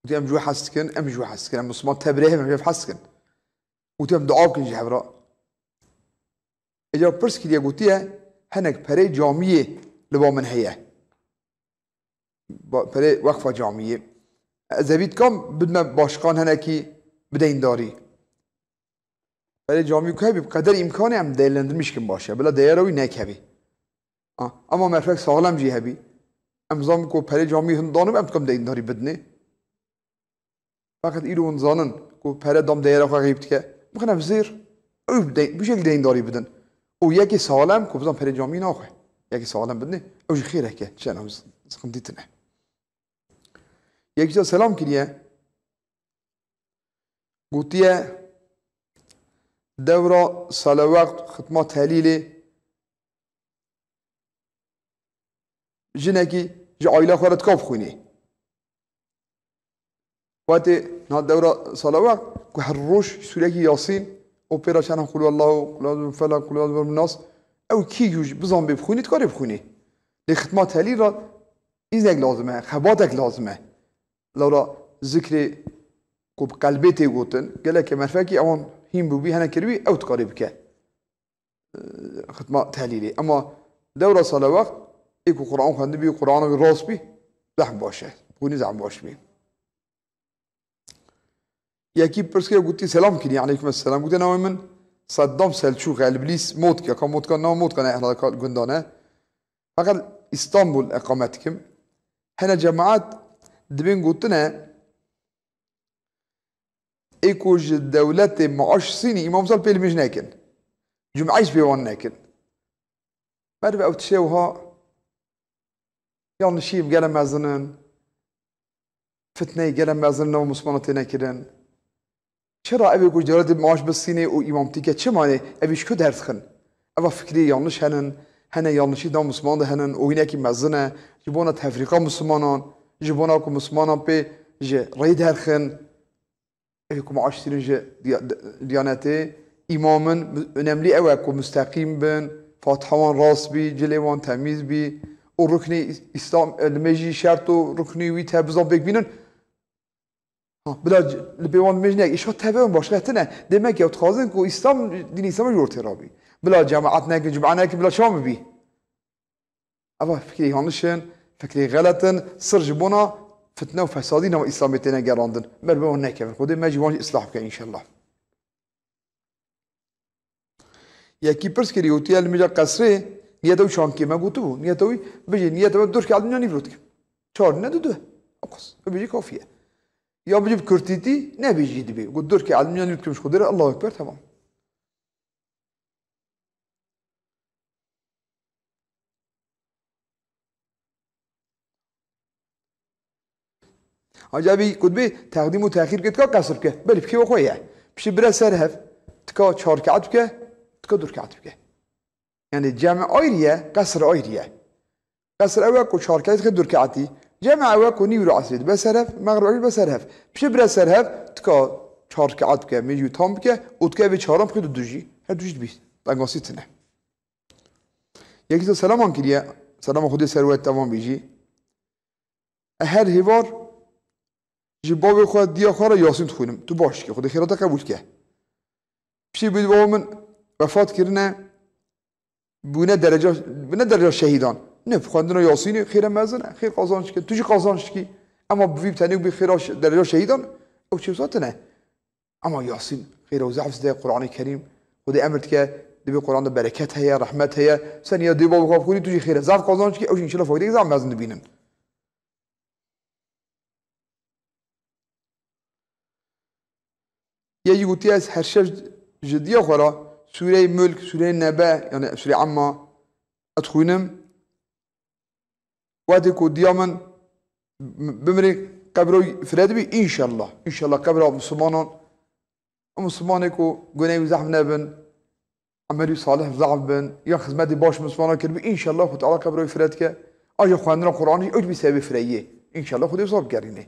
Gotiye, em ji we hez dikin, em ji we hez dikin. Em Musliman tev rê hev, em ji hev hez dikin. Gotiye, em dua bikin ji hev re. Êca pirs kiriye, gotiye, hinek perê camiyê li ba min heye. Ba-, perê weqfa camiyê. Ez evî dikam bidme başqan hinekî bi deyndarî. Perê camî ku hebî, bi qeder îmkanê em değerlendirmiş kin baş e. Bila değera wî nek hebî. A, ama merfek saxlem jî hebî. Em zanin ku perê camî hin danib, em dikim deyndarî bidinê. Feqet îro hûn zanin ku pere dam değera xwe xeyb dike. Bixin ev zêr, ew de-, bi şekil deyndarî bidin. Û yekê saxlem ku bizan perê camî naxwe. Yekê saxlem bidinê, ew jî xêreke. Çi ne, ew sıkıntı tine. Yekî selam kiriye. Gotiye, dewra salewext, xitma telîlê, jinekî ji aîla xwe re dika bixwînê. Wetê na dewra salewext ku her roj sûrekî Yasîn û pê re çend Qul huwallahu, Qul huwallahu felak, Qul huwallahu nas, ew kî jû bizanin bê bixwînê, dikarê bixwînê. Lê xitma telîl re îznek lazim e, xebatek lazim e. Lewra zikrê ku bi qelbê tê gotin, gelekê merfekî ewan hîn bûbî, hene kiribî, ew dikarê bike. Xitma telîlê. Ema dewra salewext, ê ku Quran xwendibî, Quran wî rast bî, zehf baş e. Bûnî zehf baş bî. Yekî pirs kir, gotî, selam kirî, aleykum selam. Gotî, navê min Seddam Selçûk e, li Bilîs Motka, ka Motka, nav Motka ne, ehla ka gundan e. Feqet Îstanbul eqamet dikim. Hene cemaet dibên gotine, ê ku ji dewletê maaş sînî, îmam sal pê li mij nekin. Cumeyî pê wan nekin. Merve ew tiştê wiha yanlişî gele mezin in, fitneyê gele mezin in, nav Mislimanan têne kirin. Çira ev ê ku ji dewletê maaş bisînê û îmamtî ke çi mane, ev îş ku derdixin? Eva fikrê yanlış henin, hene yanlişî nav Mislimanan de henin û hinekî mezin e, ji bona tefrîqa Mislimanan, ji bona ku Mislimanan pê ji rê derxin. Ev ku maaş sînin ji diya-, di-, Diyanetê, îmam in, önemli ew e ku musteqîm bin, fatiha wan rast bî, cilê wan temîz bî û ruknê îs-, îslam, e, li me jî şert û ruknê wî te bizan pêk bînin. Ha, bila c-, li pê wan mêj neyek, îşa tevê wan başqe tine. Demek ya dixwazin ku îslam, dîn îslam ji ortê rabî. Bila cemaat nekin, cuma nekin, bila çawa bibî? Eva fikrê yanlış in, fikrê xelet in, sir ji bona fitne û fesadî nava Îslamê têne gerandin. Merve wan nekevin. Xwedê me ji wan jî îslah bike înşellah. Yekî pirs kirî, gotiye li mêja qesrê niyeta wî çankê me gotibû. Niyeta wî, bijî niyeta me du riketî nîvro dikim. Çar ne du du. Ew qas. Ew bijî kafî ye. Ya bijî bi kurtîtî, ne bijî dibê. Got du riketî nîvro dikim ji Xwedê re, Allahu Ekber, temam. Ancak bir kutbe takdim û tehir ke tika qesr bike. Belê fikê xwe ye. Piştî bire ser hev, tika çar rekat bike, tika du rekat bike. Yani cem ayrı ye, qesr ayrı ye. Qesr ew e ku çar rekat dike du rekatî. Cem ew e ku nîvro esrê dibe ser hev, mexrib ew dibe ser hev. Piştî bire ser hev, tika çar rekat bike, mêjû tam bike, û tika vê çaran bike du du jî. Her du jî dibî. Tengasî tine. Yekî te selaman kiriye, selama Xwedê ser we tevan bêjî. E her hêvar ji bavê xwe, diya xwe re Yasîn dixwînim. Tu baş dikî, Xwedê xêra te qebûl ke. Piştî bî bava min wefat kirine, bûne dereca, bûne dereca şehîdan. Ne, xwendina Yasînê xêre mezin e, xêr qazanç dikin. Tu jî qazanç dikî. Ema bi vî bi tenê bî xêra şe-, dereca şehîdan, ew çê wisa tine. Ama Yasîn xêra û zehf zide, Qur'anê Kerîm, Xwedê emir dike, dibê Qur'an de bereket heye, rehmet heye. Sen ya dê bavê xwe bixwînî, tu jî xêre zehf qazanc dikî, ew jî înşallah faydeyek zehf mezin dibînin. Yê jî gotiye, ez her şev ji diya xwe re Sûreyê Mulk, Sûreyê Nebe, yani Sûreyê Amma, ez dixwînim. Wextê ku diya min bimirê, qebra wî fire dibî, înşallah. Înşallah qebra Mislimanan, û Mislimanê ku gunehê wî zehf nebin, emelî salih zehf bin, ya xizmetê baş Mislimanan kiribî, înşallah Xwe Teala qebra wî fire dike. Aja xwendina Qur'anê jî ew jî bî sebebê fireyiyê. Înşallah Xwedê wisa bigerîne.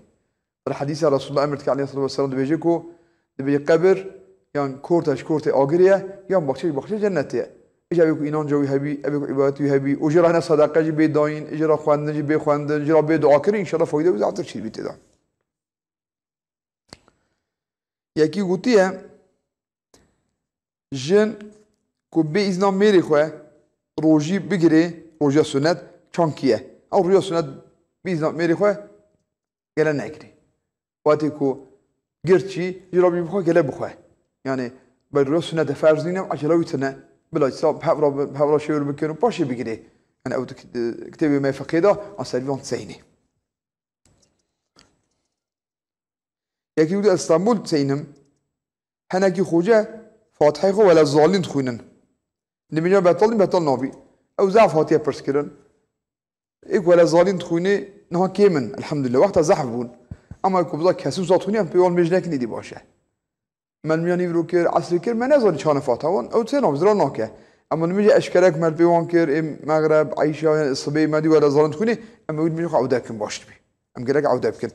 Li hedîsa Resulullah emir dike aleyhissalatu vesselam, dibêje ku, dibêje qebir yan korte ji kortê agirê ye, yan baxçe ji baxçe cennetê ye. Îca ev ê ku înanca wî hebî, ev ê ku îbadetê wî hebî, û jê re hene sedeqe jî bê dayîn, jê re xwendin jî bê xwendin, jê re bê dua kirin, înşallah fayde wî zehftir çêdibî tê de. Yekî gotiye, jin ku bê îzna mêrê xwe rojî bigirê, rojiya sunet çankî ye. Ew rojiya sunet bê îzna mêrê xwe gele negirê. Wextê ku girt jî, jê re bî bixwe, gele bixwe. Yani, ber rojiya sunet de ferz nîne, ecela wî tine. Bila îsa bi hev re, bi hev re şêwir bikin û paşê bigirê. Yani, ew di kit-, kitêbê me fiqhê de, a ser vî van diseynê. Yekî wî di Stenbul seynim. Henekî xoce Fatihê xwe wele zalîn dixwînin. Nimêja betal nî, betal nabî. Ew zehf hatiye pirs kirin. Ê ku wele zalîn dixwînê niha kêm in, elhamdülillah. Wexta zehf bûn. Ema ku biza kesî wisa dixwînî, em pê wan mêj nekin, êdî baş e. Me nimêja nîvro kir, esrê kir, me nezanî çaxê Fatiha wan, ew tê nabî, zira nake. Ema nimêja eşkerek me li pê wan kir, ê mexreb, eyşa, yan sibê me dî wele zalîn dixwînê, em ewî nimêja xwe ewde bikin, baş dibî. Em gerek ewde bikin.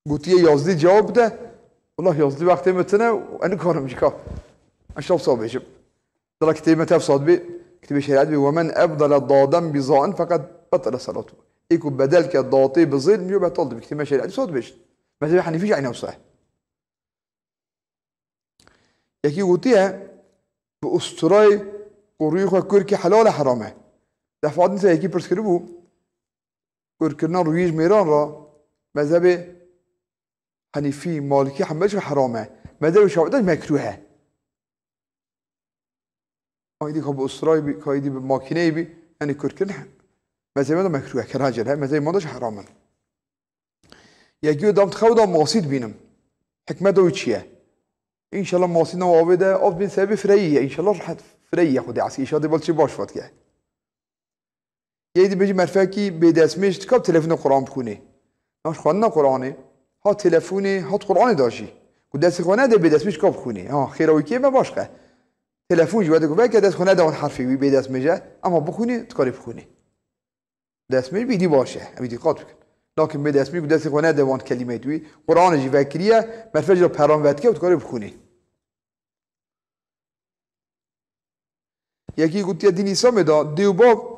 Gotiye yazdî cewab bide. Wela yazdî wextê min tine û ez nikarim jî ka. Ez şev sa bêjim. Dila kitêbê me tev sa dibê, kitêbê şerîet dibê, "Ve men ebdele daden bi zain feqed betele salatu." Ê ku bedel ke datê bi zêl, miyo betal dibê. Kitêbê me şerîet dibê sa dibêjin. Mezhebê Henîfî jî eyna wisa ye. Yekî gotiye, bi usturayê ku rûyê xwe kûr kî helal e, heram e. Defa din se yekî pirs kiribû, kûrkirina rûyê ji mêran re mezhebê Henîfî, Malikî, Hembelî jî heram e. Mezhebê Şafîî de jî mekrûh e. Ka îdî ka bi usturayê bî, ka îdî bi makîneyê bî, yanî kûrkirin mezhebê de mekrûh e, kerahê cere, mezhebê me de jî heram in. Yekî dam xew da masî dibînim. Hikmeta wî çi ye? Înşallah masî nav avê de, av bin sebebê fireyî ye. Înşallah rehet fireyî ye Xwedê esî. Înşallah dê bal çi baş vat ke. Yê dibêjî merfekî bêdestmêj dika bi telefûnê Quran bixwînê. Naş xwendina Quranê, ha telefonê, ha Quranê da jî. Ku destê xwe nede bêdestmêj ka bixwînê. Ha, xêra wî kêm e baş xe. Telefon jî wede ku veke dest xwe nede wan herfê wî bêdestmêj e, ama bixwînê, dikarê bixwînê. Destmêj bîdî baş e, em îdî qat bikin. Lakin bêdestmêj ku destê xwe nede wan kelîmeyê wî, Quranê jî vekiriye, merfek jî peran vedike û dikarê bixwînê. Yekî gotiye dîn Îslamê de dê û bav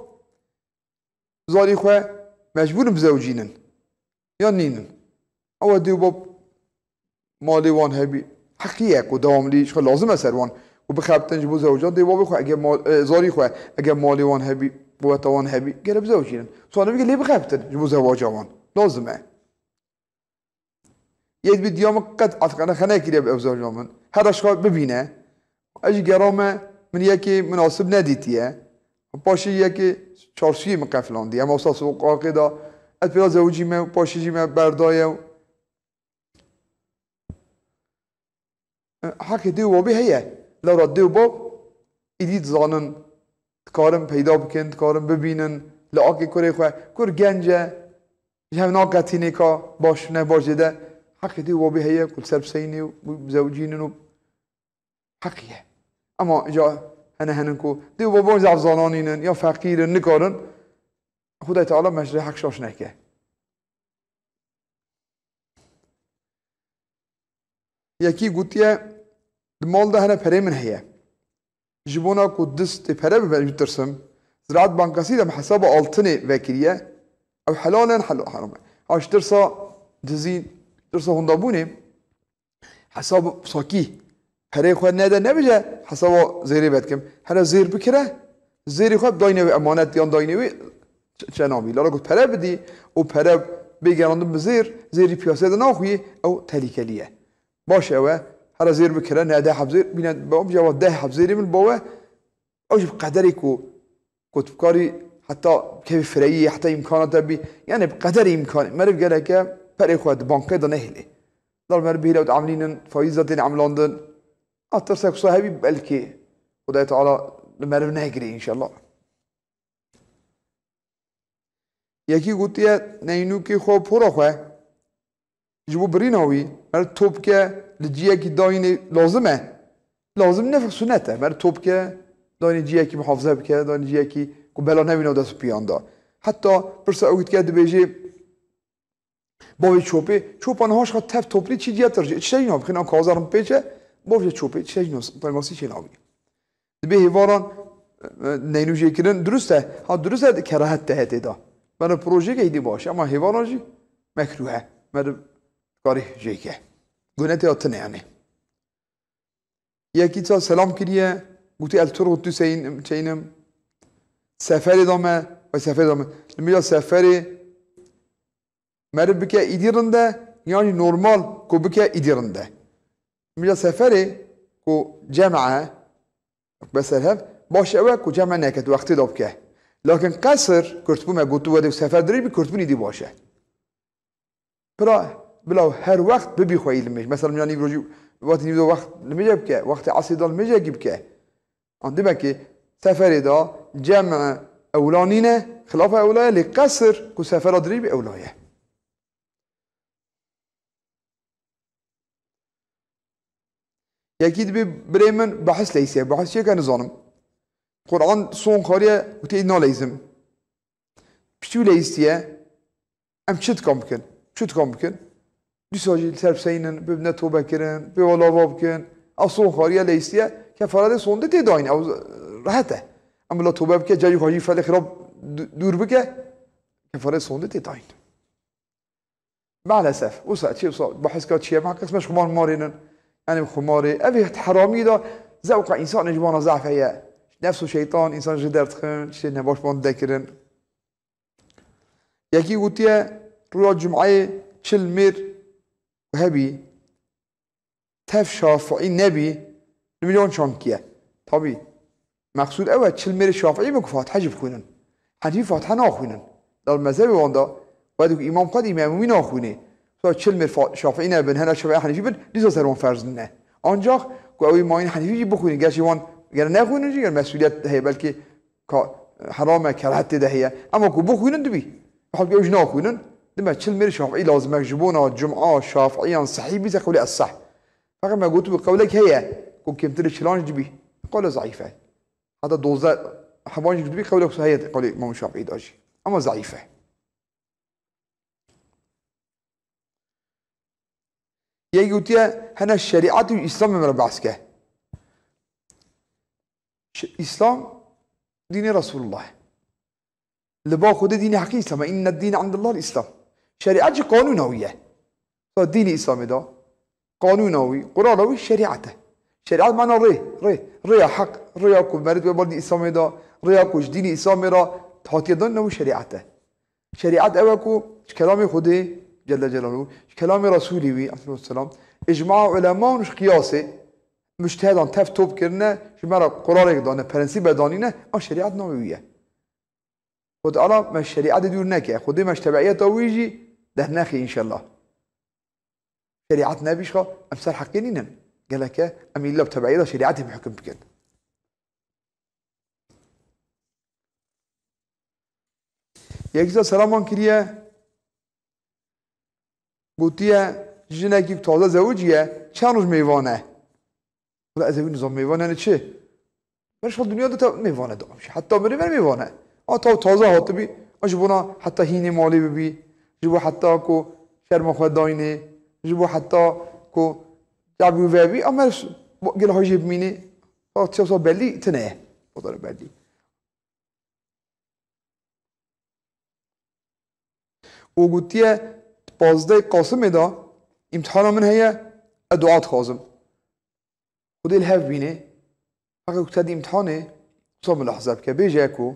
zarî xwe mecbûr in bizewicînin. Yan nînin. Ew dê û bav malê wan hebî. Heqî ye ku dewamlî ji xwe lazim e ser wan. Ku bixebtin ji bo zewican dê û bavê xwe ege mal, e, zarî xwe ege malê wan hebî, quweta wan hebî, gere bizewicînin. Sonra bige lê bixebtin ji bo zewaca wan. Lazim e. Yê dibî diya min qet efqene xenekiriye bi ev zewca min. Her aşka bibîne. Ez jî gera me min yekê minasib nedîtiye. Paşê yekê çarsûyê min qefilandiye. Em wisa soqaqê de ez pêra zewicî me û paşê jî me berdaye. Heqê dê û babî heye. Lewra dê û bab îdî dizanin, dikarin peyda bikin, dikarin bibînin, li akê kurê xwe. Kur genc e, ji hev naqetînê ka baş ne baş zêde. Heqê dê û babî heye ku li ser biseynê û bizewicînin û heqî ye. Ema ja hene henin ku dê û baban zaf zananînin ya feqîrin, nikarin. Xwedayê Teala me ji rê heq şaş neke. Yekî gotiye, di mal de hene perê min heye. Ji bona ku distê pere bibe, ez bitirsim. Ziraat Bankasî de min hesaba altınê vekiriye. Ew helal in, hel-, heram in. Ha ji tirsa dizî, tirsa hondabûnê, hesab sakî. Perê xwe nede nebije, hesaba zêrê vedikim. Here zêr bikire, zêrê xwe daynê wê emanet yan daynê wê ç-, çenabî. Lala ku pere bidî û pere bê gerandin bi zêr, zêrî piyasê de naxuyî, ew telîkelî ye. Baş ew e, here zêr bikire, nede heb zêr, bîne, be, bije wa deh heb zêrê min bawe, ew jî bi qederê ku, ku tu bikarî heta kevî fireyî, heta îmkana te bî, yani bi qederê îmkanê. Meriv geleke perê xwe di bankê de nehêlê. Lal meriv bihêle û emlînin, faîz de tên emlandin. A tirsek wisa hebî belkî Xwedayê Teala li meriv negirê înşallah. Yekî gotiye neynûkê xwe û pora xwe ji bo birîna wî, meriv top bike li ciyekî dayînê lazim e. Lazim ne, sunet e. Meriv top bike, dayînê ciyekî muhafaze bike, dayînê ciyekî ku bela nebîne dest û piyan da. Heta pirsa ew dike dibêjê, bavê çopê, çopa niha ji xwe tev toplî çi ciya tirjê, çi şey nabî, xîna kazarim pêçe, bavê çopê, çi şey nas, permasî çê nabî. Dibê hêvaran, e, neynû jêkirin, durust e. Ha, durust e, kerahet te heye tê de. Meriv projeyeke êdî baş, ama hêvaran jî mekrûh e. Meriv karê jêke. Gunetê ya tune yani. Yekî ça selam kiriye, gotî el tur tu seynim, çeynim. Seferê da me, ve seferê da me. Li mîja seferê meriv bike îdî rinde, yan jî normal ku bike îdî rinde. Mîja seferê ku cem e, beser hev, baş ew e ku cem neke, tu wextê da bike. Lakin qesir, kurtbû me gotu wede sefer dirêj bî, kurtbûn îdî baş e. Pira, bila her wext bibî xwe î limêj. Mesela, mîja nîv rojî, wextê nîv de wext limêje bike, wextê esrê de limêjekî bike. An demek ki seferê de cem ewla nîne, xilafa ewla ye, lê qesir ku sefera dirêj bî ewla ye. Yekî dibê birê min behs leysiye. Behs çêke nizanim. Quran son xariye û tê naleyzim. Piçû leysiye. Em çi dikan bikin? Çi dikan bikin? Dîsa jî li ser biseynin, bibine tobe kirin, pê wa lava bikin. A son xariye leysiye. Kefaretê sondê tê dayîn. Ew rehet e. Em bila tobe bike, cayî xwe jî felê xirab dû-, dûr bike. Kefaretê sondê tê dayîn. Maalesef, wisa çi, wisa behs ka çi ye, ma qismeş xumar marînin. Yani xumarê, ev heramî de zewqa însanê ji wana zaf heye. Nefs û şeytan însan ji derdixin, tiştê nebaş wan didekirin. Yekî gotiye, rûya cumeyê çil mêr hebî, tev şafiî nebî, li milyon çand kiye. Tabî, meqsûd ew e, çil mêrê şafiî bin ku Fatihe jî bixwînin. Henîfî Fatihe naxwînin. Dar mezhebê wan da, wek ku îmam xwe dî memûmî naxwînê. Sa çil mêr fa-, şafiî nebin, hena şafiî henîfî bin, dîsa ser wan ferz nîne. Ancax ku ew îmayîn henîfî jî bixwînin, gerçî wan ger nexwînin jî, ger mesûliyet heye, belkî ka-, heram e, kerahet tê de heye. Ema ku bixwînin dibî. Halkî ew jî naxwînin. Dime çil mêrê şafiî lazim e ji bona cuma şafiiyan sehî bî, se qewlê eseh. Feqet me gotibû qewlek heye ku kêmtirê çilan jî dibî. Qewle zeîf e. Heta dozdeh heban jî dibî qewlek heye qewlê Îmam Şafiî de jî. Ema zeîf e. Yek gotiye hene şerîet û Îslamê me re behs ke. Ş-, Îslam dînê Resulullah e. Li ba Xwedê dînê heqî Îslam e. Inne dîne indellahil Îslam. Şerîet jî qanûna wî ye. Sa dînê Îslamê de qanûna wî, qurala wî şerîet e. Şerîet mana rê, rê, rêya heq, rêya ku meriv we berdî Îslamê de, rêya ku ji dînê Îslamê re hatiye dan, ne wî şerîet e. Şerîet ew e ku ji kelamê Xwedê Celle Celaluhu, ji kelamê Resûlê wî aleyhisselam, îcma ulema û ji qiyasê mujtehidan tev top kirine, ji me re qurarek dane, prensîbe danîne, a şerîet navê wî ye. Xwedê Teala me şerîetê dûr neke, Xwedê me ji tebeiyeta wî jî dernexê înşellah. Şerîet nebî jixwe em ser heqê nînin. Geleke em îlla bi tebeiyeta şerîetê me hukm bikin. Yek dîsa selaman kiriye, gotiye, jinekî ku taze zewiciye, çend roj mêvan e? Wela ez ê wî nizam mêvan yani çi? Berşal dinya de te mêvan e, dixwim jî. Heta mirê ver mêvan e. A taw taze hatibî, a ji bona heta hînê malê bibî, ji bo heta ku şerma xwe daynê, ji bo heta ku çavî wî vebî, a mer gel hajê bimînê. A çewsa belî tine ye. O da belî. Û gotiye, di pazdeh Qasimê de îmtihana min heye, ez dua dixwazim. Xwedê li hev bîne. Heqê ku te di îmtihanê, wisa milahize bike. Bêje ku,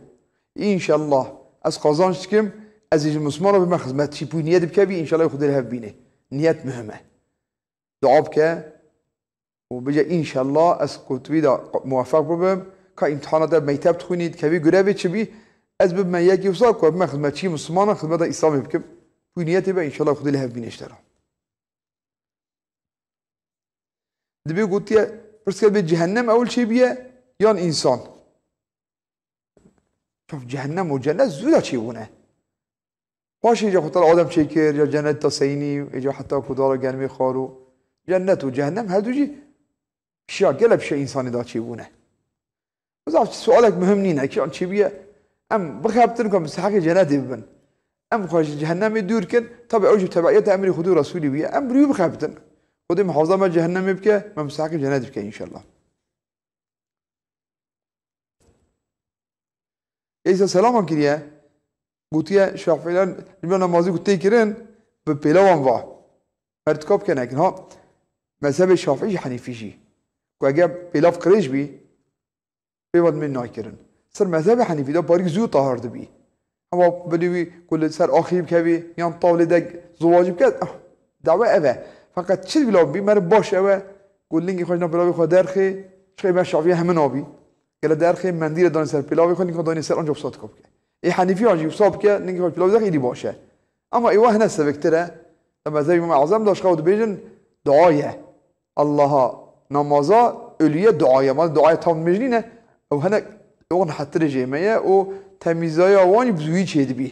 înşellah, ez qazanç dikim, ez ê ji Mismara bime xizmetçî. Pû niyet bike bî, înşellah Xwedê li hev bîne. Niyet muhim e. Dua bike û bije, înşellah, ez ku tu vî de muwefeq bibim, ka îmtihana te mekteb dixwînî, dikevî grevê çi bî, ez bibime yekî wisa ku bime xizmetçî Mislimanan, xizmeta Îslamê bikim. Pû niyetê be, înşellah Xwedê li hev bîne ji te re. Dibê gotiye, pirs ke bê cehennem ewil çêbûye yan însan? Çav cehennem û cennet zû da çêbûne. Paşê ca xwe tala Adem çêkir, ya cennet da seynî, ê ca heta ku dara germê xwar û cennet û cehennem her du jî pişiya, gele pişiya însanê da çêbûne. Bizaf sualek muhim nîne, kîjan çêbûye, em bixebtin ku em mistehaqê cenetê bibin. Em xwe ji cehennemê dûr kin, tabi ew jî tebeiyeta emrê Xwedê û Resûlê wî ye. Em bi rû bixebtin. Xwedê muhafaza me cehennemê bike, me mistehaqê cenetê bike înşellah. Êsa selaman kiriye. Gotiye, Şafiiler li namazî ku tê kirin, bi pêlawan va. Her dika bike nekin. Ha, mezhebê Şafî jî Henîfî jî. Ku eger pêlav qirêj bî, pêvan min naykirin. Ser mezhebê Henîfî de parîk zû tahir dibî. Hema bilî wî ku li ser axî bikevî, yan tavlê de ziwacî bike, ah, dawe ev e. Feqet çi bila bî, meriv baş ew e ku lingê xwe ji nav pêlavê xwe derxê, çixê me Şafî hemin abî. Gele derxê mendîlê danê ser pêlavê xwe, lingê xwe danê ser, anca wisa dika bike. Ê Henîfiyan jî wisa bike, lingê xwe pêlavê derxê, êdî baş e. Ema êwa hine seviktir e. Li mezhebê Îmam Ezem de ji xwe dibêjin, dua ye. Allaha, namaza, ölüye dua ye. Ma duaya tam dimêjnîne, ew hene, ew rehettirê jê me ye û temîzaya wan jî bi zûyî çêdibî.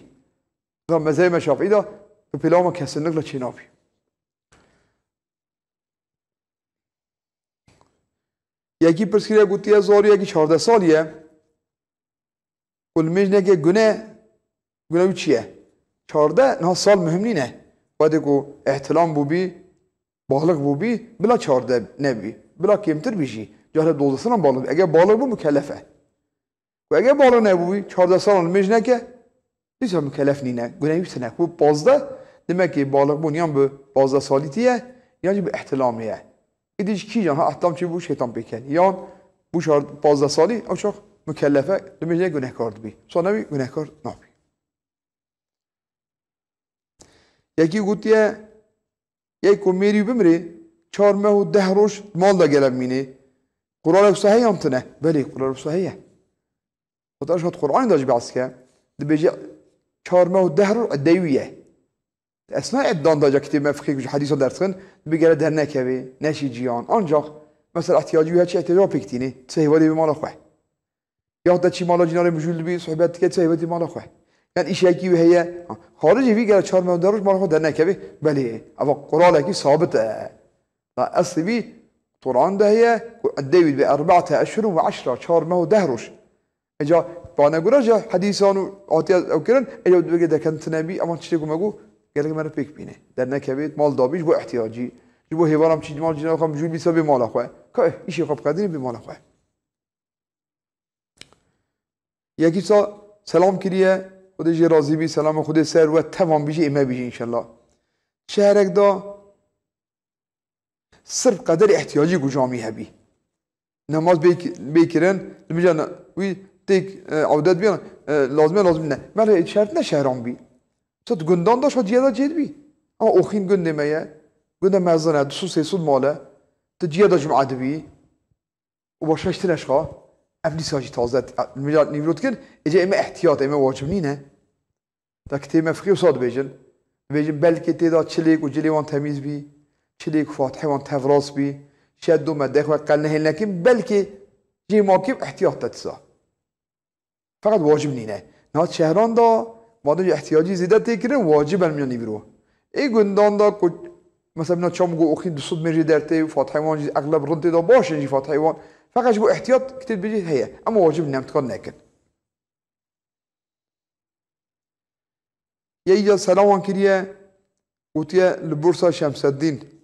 Li mezhebê me Şafî de bi pêlava me kesinlikle çênabî. Yekî pirs kiriye, gotiye, zarokekî çardeh salî ye ku limêj neke, gune, gune wî çi ye? Çardeh, niha sal muhim nîne. Wextê ku ihtilam bûbî, balix bûbî, bila çardeh nebî, bila kêmtir bî jî, carê dozdeh salan balix bî. Eger balix bû, mukellef e. Ku eger balix nebûbî, çardeh salan limêj neke, dîsa mukellef nîne, gunehê wî tune. Ku pazdeh, demek ki balix bûn yan bi pazdeh salîtî ye, yan jî bi ihtilamê ye. Îdî ji kîjan ha ihtilam çêbû, şeytan pê ket. Yan bû çar-, pazdeh salî, ew çax mukellef e, limêj neyê gunehkar dibî. Wisa nebî, gunehkar nabî. Yekî gotiye, yek ku mêrî bimirê, çar meh û deh roj mal de gele bimînê. Quralek wisa heye yan tune? Belê, quralek wisa heye. Xweda ji hat Qur'anê de jî behs dike. Dibêje, çar meh û deh roj edeyî ye. Esna eddan da ca kitêb me fiqhê ku ji hedîsan derdixin, dibê gere dernekevê, neçî ciyan. Ancak, mesela ihtiyacî wî heye, çi ihtiyacî wî pêk tînê, çi hêvalê bê mala xwe. Ya da çi mala cînarê mijûl dibî, sohbet dike, çi hêvalê mala xwe. Yan îşekî wî heye, ha, xaricê vî gere çar meh û deh roj mala xwe dernekevê, belê, eva quralekî sabit e. La eslî vî Qur'an de heye ku edeyî wî dibe erbe'te eşhurun ve eşra, çar meh û deh roj. Eca bana gura ji hedîsan û hatiye ew kirin, eca dibê derketine bî, ama tiştê ku me got, gelek meriv pêk bîne. Dernekevê, mal dabî ji bo ihtiyacî, ji bo hêvaram çî mal cîna xwe mijûl bî, se bê mala xwe. Ka, eh, îşê xwe biqedîne bê mala xwe. Yekî sa selam kiriye, Xwedê jê razî bî, selamê Xwedê ser we tevan bî jî ê me bî jî înşellah. Şehrek da sirf qederê ihtiyacî ku camî hebî. Namaz bê ki-, bê kirin, li mijana wî têk, e, ewdet bî, e, lazim e, lazim ne. Mele şert ne şehran bî. Tu di gundan da şo ciya da cê dibî. Ama oxîn gundê me ye. Gundê mezin e, du sed sê sed mal e. Tu ciya da cuma dibî. Û başa ji tine şixa, em dîsa jî taze, li mijal nîvro dikin, êca ême ihtiyat, ême wacib nîne. Da kitêb me fiqî wisa dibêjin. Dibêjin belkê tê da çilêk û cilê wan temîz bî, çilêk û fatihê wan tevras bî, şed do me dexwe qel nehêl nekin, belkê jê makî ihtiyat te disa. Feqet wacib nîne. Niha şehran da, madem ji ihtiyacî zêde tê kirin, wacib e li miyan nîvro. Ê gundan da ku, mesela, bina çam ku oxîn du sed mêrjê dertê, fatihê wan jî exleb rind tê da, baş in jî fatihê wan. Feqet ji bo ihtiyat kitêb dibêjî heye. Ama wacib nîne, em dikar nekin. Yê ya selam wan kiriye, gotiye li Bursa Şemseddîn.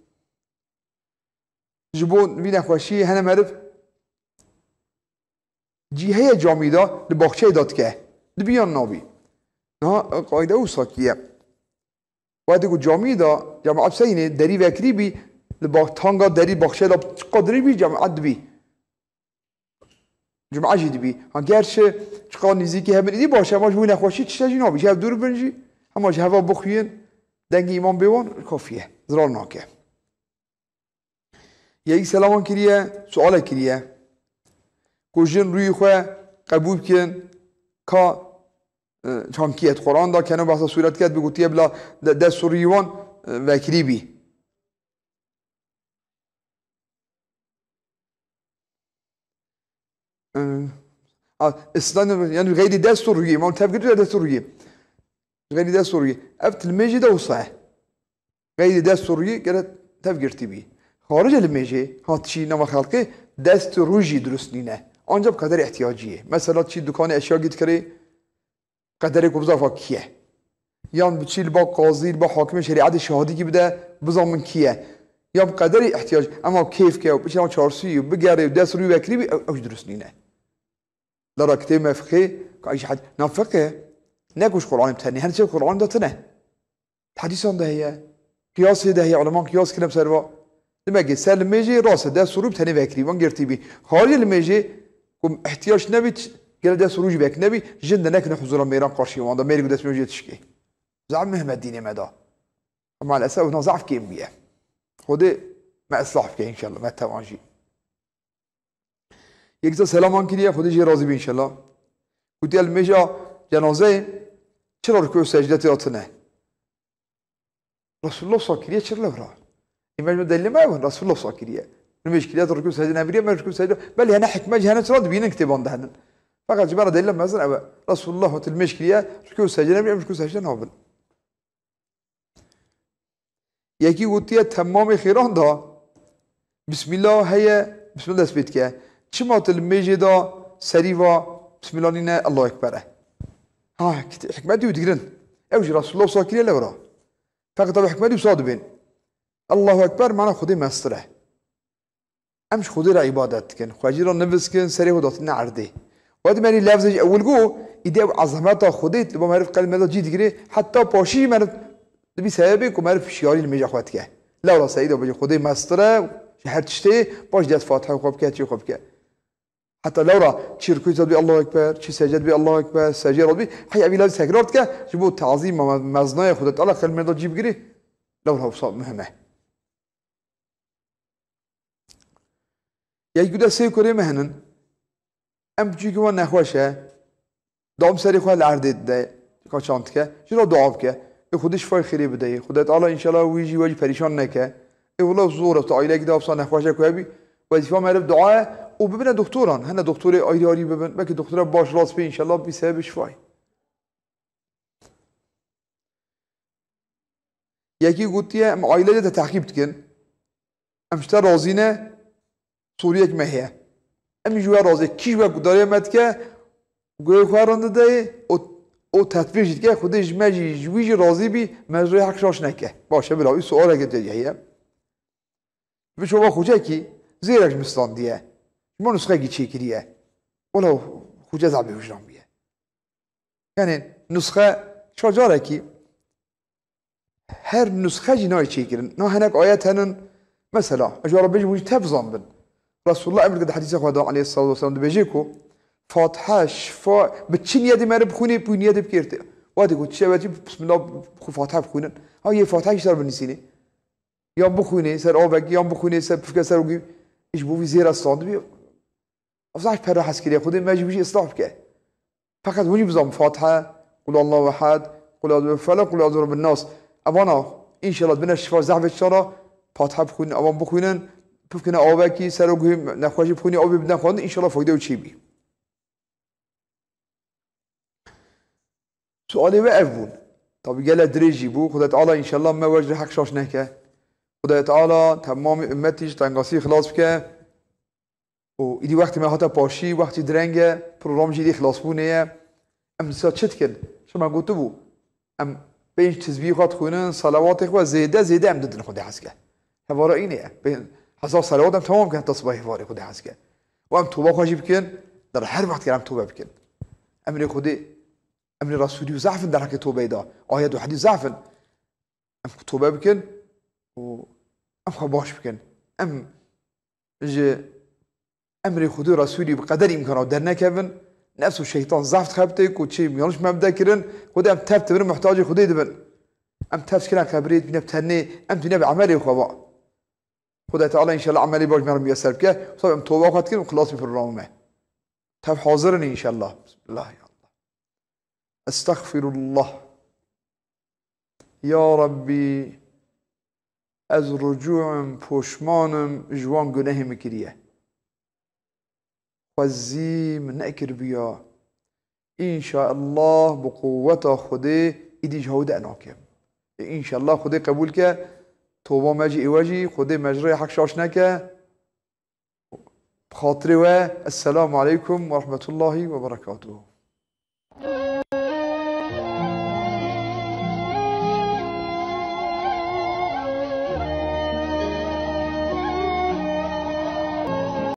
Ji bo vî nexweşiyê hene meriv cî heye camî de li baxçeyê de dike. Dibî yan nabî? Niha qayde wisa kiye. Wextê ku camî de cemaet seyînê derî vekirî bî, li bax-, tanga derî baxçeyê de çiqa dirêj bî, cemaet dibî. Cuma jî dibî. Ha, ger çi çiqa nîzîkî hebin, îdî baş e, hema ji bo nexweşî tişte jî nabî. Ji hev dûr bin jî, hema ji heva bixuyin, dengê îmam bê wan, kafî ye. Zirar nake. Yekî selaman kiriye, sualek kiriye. Ku jin rûyê xwe qebûl bikin, ka, e, çankiyet Quran da keno behsa sûret ket, bi gotiye bila de-, dest û rûyê wan, e, vekirî bî. E, a, islan, yani xeyrî dest û rûyê, man tevgirî dest û rûyê. Xeyrî dest û rûyê. Ev tilmêjî de wisa ye. Xeyrî dest û rûyê gere tev girtî bî. Xarice li mêjê hat çî nava xelkê dest û rû jî durust nîne. Ancak bi qederê ihtiyacî ye. Mesela çî dukanê eşyagî dikirê qederê ku bizafa kî ye. Yan bi çî li ba qazî, li ba hakimê şerîetê şahadîkî bide, bizanin kî ye. Ya bi qederê ihtiyac, ema kêf ke û biçin çarsûyî û bigerê û dest rûyê vekirî bî, ew, ew jî durust nîne. Lara kitêb me fiqhê, ka îş had-, na fiqh e, ne ku ji Qur'anê bi tenê, her çi Qur'an de tine. Hedîsan de heye. Qiyasê de heye. Uleman qiyas kirin ser va. Demek ki ser li mêjê rast e, dest û rû bi tenê vekirî, van girtî bî. Xaricê li mêjê ku ihtiyac nebî, ç-, gele dest û rû jî vek nebî, jin de nekine huzura mêran qarşî wan de, mêrê ku dest mêjê tişkê. Zaf muhim e dînê me de. Maalesef ona zaf kêm bûye. Xwedê me islah bike înşallah, me tevan jî. Yek dîsa selaman kiriye, Xwedê jê razî be înşallah. Gotiye li mêja cenazeyê çira rukû û secde tê hatine? Resulullah sa kiriye çir lewra. Îmam me delîlê me ew in, Resulullah sa kiriye. Li mêj kiriye rukû û secde neviriye, me rukû û secde. Belê hene hikmet jî hene çira dibînin kitêban de henin. Feqet ji me re delîla mezin ew e. Resulullah hat li mêj kiriye rukû û secde neviriye, em rukû û secde nabin. Yekî gotiye temamê xêran da Bismillah heye, Bismillah dest pê dike. Çima tu li mêjê da serî va Bismillah nîne, Allahu Ekber e? Ha, kit-, hikmetî wî digirin. Ew jî Resulullah wisa kiriye lewra. Feqet ew hikmetî wisa dibên. Allahu Ekber mana Xwedê mestir e. Em ji Xwedê re îbadet dikin. Xwe jî re nivizkin, serê xwe datine erdê. Wextê me levzê ji ewil got, îdî ew ezemeta Xwedê li ba meriv qelbê me de cî digire, heta paşî jî meriv dibî sebebê ku meriv hişyarî li mêja xwe dike. Lewra se îda bêje Xwedê mestir e, ji her tiştê, paş dest Fatihê xwe bike, çê xwe bike. Heta lewra çî rikû zad bî Allahu Ekber, çî secde bî Allahu Ekber, secdeyê rad bî, hey evî lazî tekrar dike, ji bo tazîma me-, meznaya Xwedê Teala xelmê da cî bigirî, lewra wisa muhim e. Yek gude sê kurê me henin, em çîkî wan nexweş e, dam serê xwe li erdê dide, ka çand dike, ji re dua bike. Ê Xwedê şifayê xêrê bideyê. Xwedê Teala înşallah wî jî we jî perîşan neke. Ê wilo zor e, tu aîleyekî de wisa nexweş e ku hebî, wezîfa meriv dua ye û bibine doktoran. Hene doktorê ayrî ayrî bibin. Belkî doktora baş rast bê înşallah bî sebebê şifayê. Yekî gotiye, em aîleyê de teqîb dikin. Em ji te razî ne, soriyek me heye. Em jî ji we razî. Kî ji we gudarê me dike, guhê xwe rind dideyê û, û tetbîq jî dike, Xwedê ji me jî, ji wî jî razî bî, me ji rê heq şaş neke. Baş e, bila wî sualeke te heye. Bi çava xucekî zêrek ji min standiye. Ji me nusxekî çêkiriye. Wela xuce zehbê hijran bûye. Yani nusxe, şo carekî her nusxe jî nayê çêkirin. Na hinek ayet henin, mesela, ez ji we re bêjim, hûn jî tev zan bin. Resulullah emir dike di hedîsa xwe de aleyhissalatu vesselam dibêje ku Fatiha şifa bi çi niyetê meriv bixwînê, bi niyetê bikêrtê. Wextê ku tiştê ve çi, Bismillah, xwe Fatiha bixwînin. Ha yê Fatiha jî ser binivîsînê. Yan bixwînê ser avekî, yan bixwînê ser pifke ser û gî, ji bo vî zêra standibî. Ev zehf pere hez kiriye. Xwedê me jî bijî islah bike. Feqet hûn jî bizan Fatiha, Qul Allahu Ehad, Qul Eûzu bi Felak, Qul Eûzu bi Nas. Evana înşallah dibine şifa zehfê çara, Fatiha bixwînin, evan bixwînin, pifkine avekî, ser û guhê nexweşî bixwînî, avê bidine xwendin, înşallah fayde û çî bî. Sualê we ev bûn. Tabî gele dirêj jî bû. Xwedê Teala înşallah me we ji heq şaş neke. Xwedê Teala temamê ummetî ji tengasî xilas bike. Û îdî wextê me hate paşî, wextî direng e, program jî îdî xilasbûnê ye. Em dîsa çi dikin? Şima gotibû, em pênc tizbî xwe dixwînin, selawatê xwe zêde zêde em didin Xwedê hezke. Hevara înê ye. Pê hezar selawat em temam bikin heta sibahê hevarê Xwedê hezke. Û em toba xwe jî bikin, der her wext ger em tobe bikin. Emrê Xwedê, emrê Resûlî û zehf in derheqê tobeyê de. Ayet û hedîs zehf in. Em tobe bikin û em xwe baş bikin. Em ji emrê Xwedê û Resûlî bi qeder îmkana dernekevin. Nefs û şeytan zehf dixebitê ku çi yanlış me bide kirin. Xwedê em tev dibin, muhtacê Xwedê dibin. Em tev kirin qebrê, dibîne bi tenê, em dibîne bi emelê xwe va. Xwedê Teala înşallah emelê baş me re miyeser bike. Wisa em toba xwe dikin û xilas bi programê me. Tev hazir in înşallah. Bismillah ya Allah. Estexfirullah. Ya Rabbî, ez ricû im, poşman im ji wan gunehê min kiriye. Xwezî min nekiribiya. Înşallah bi quweta Xwedê îdî ji hew de nakim. Ê înşallah Xwedê qebûl ke, toba me jî ê we jî, Xwedê me ji rê heq şaş neke. Bi xatirê we, Esselamu aleykum ve rahmetullahi ve berekatuhu.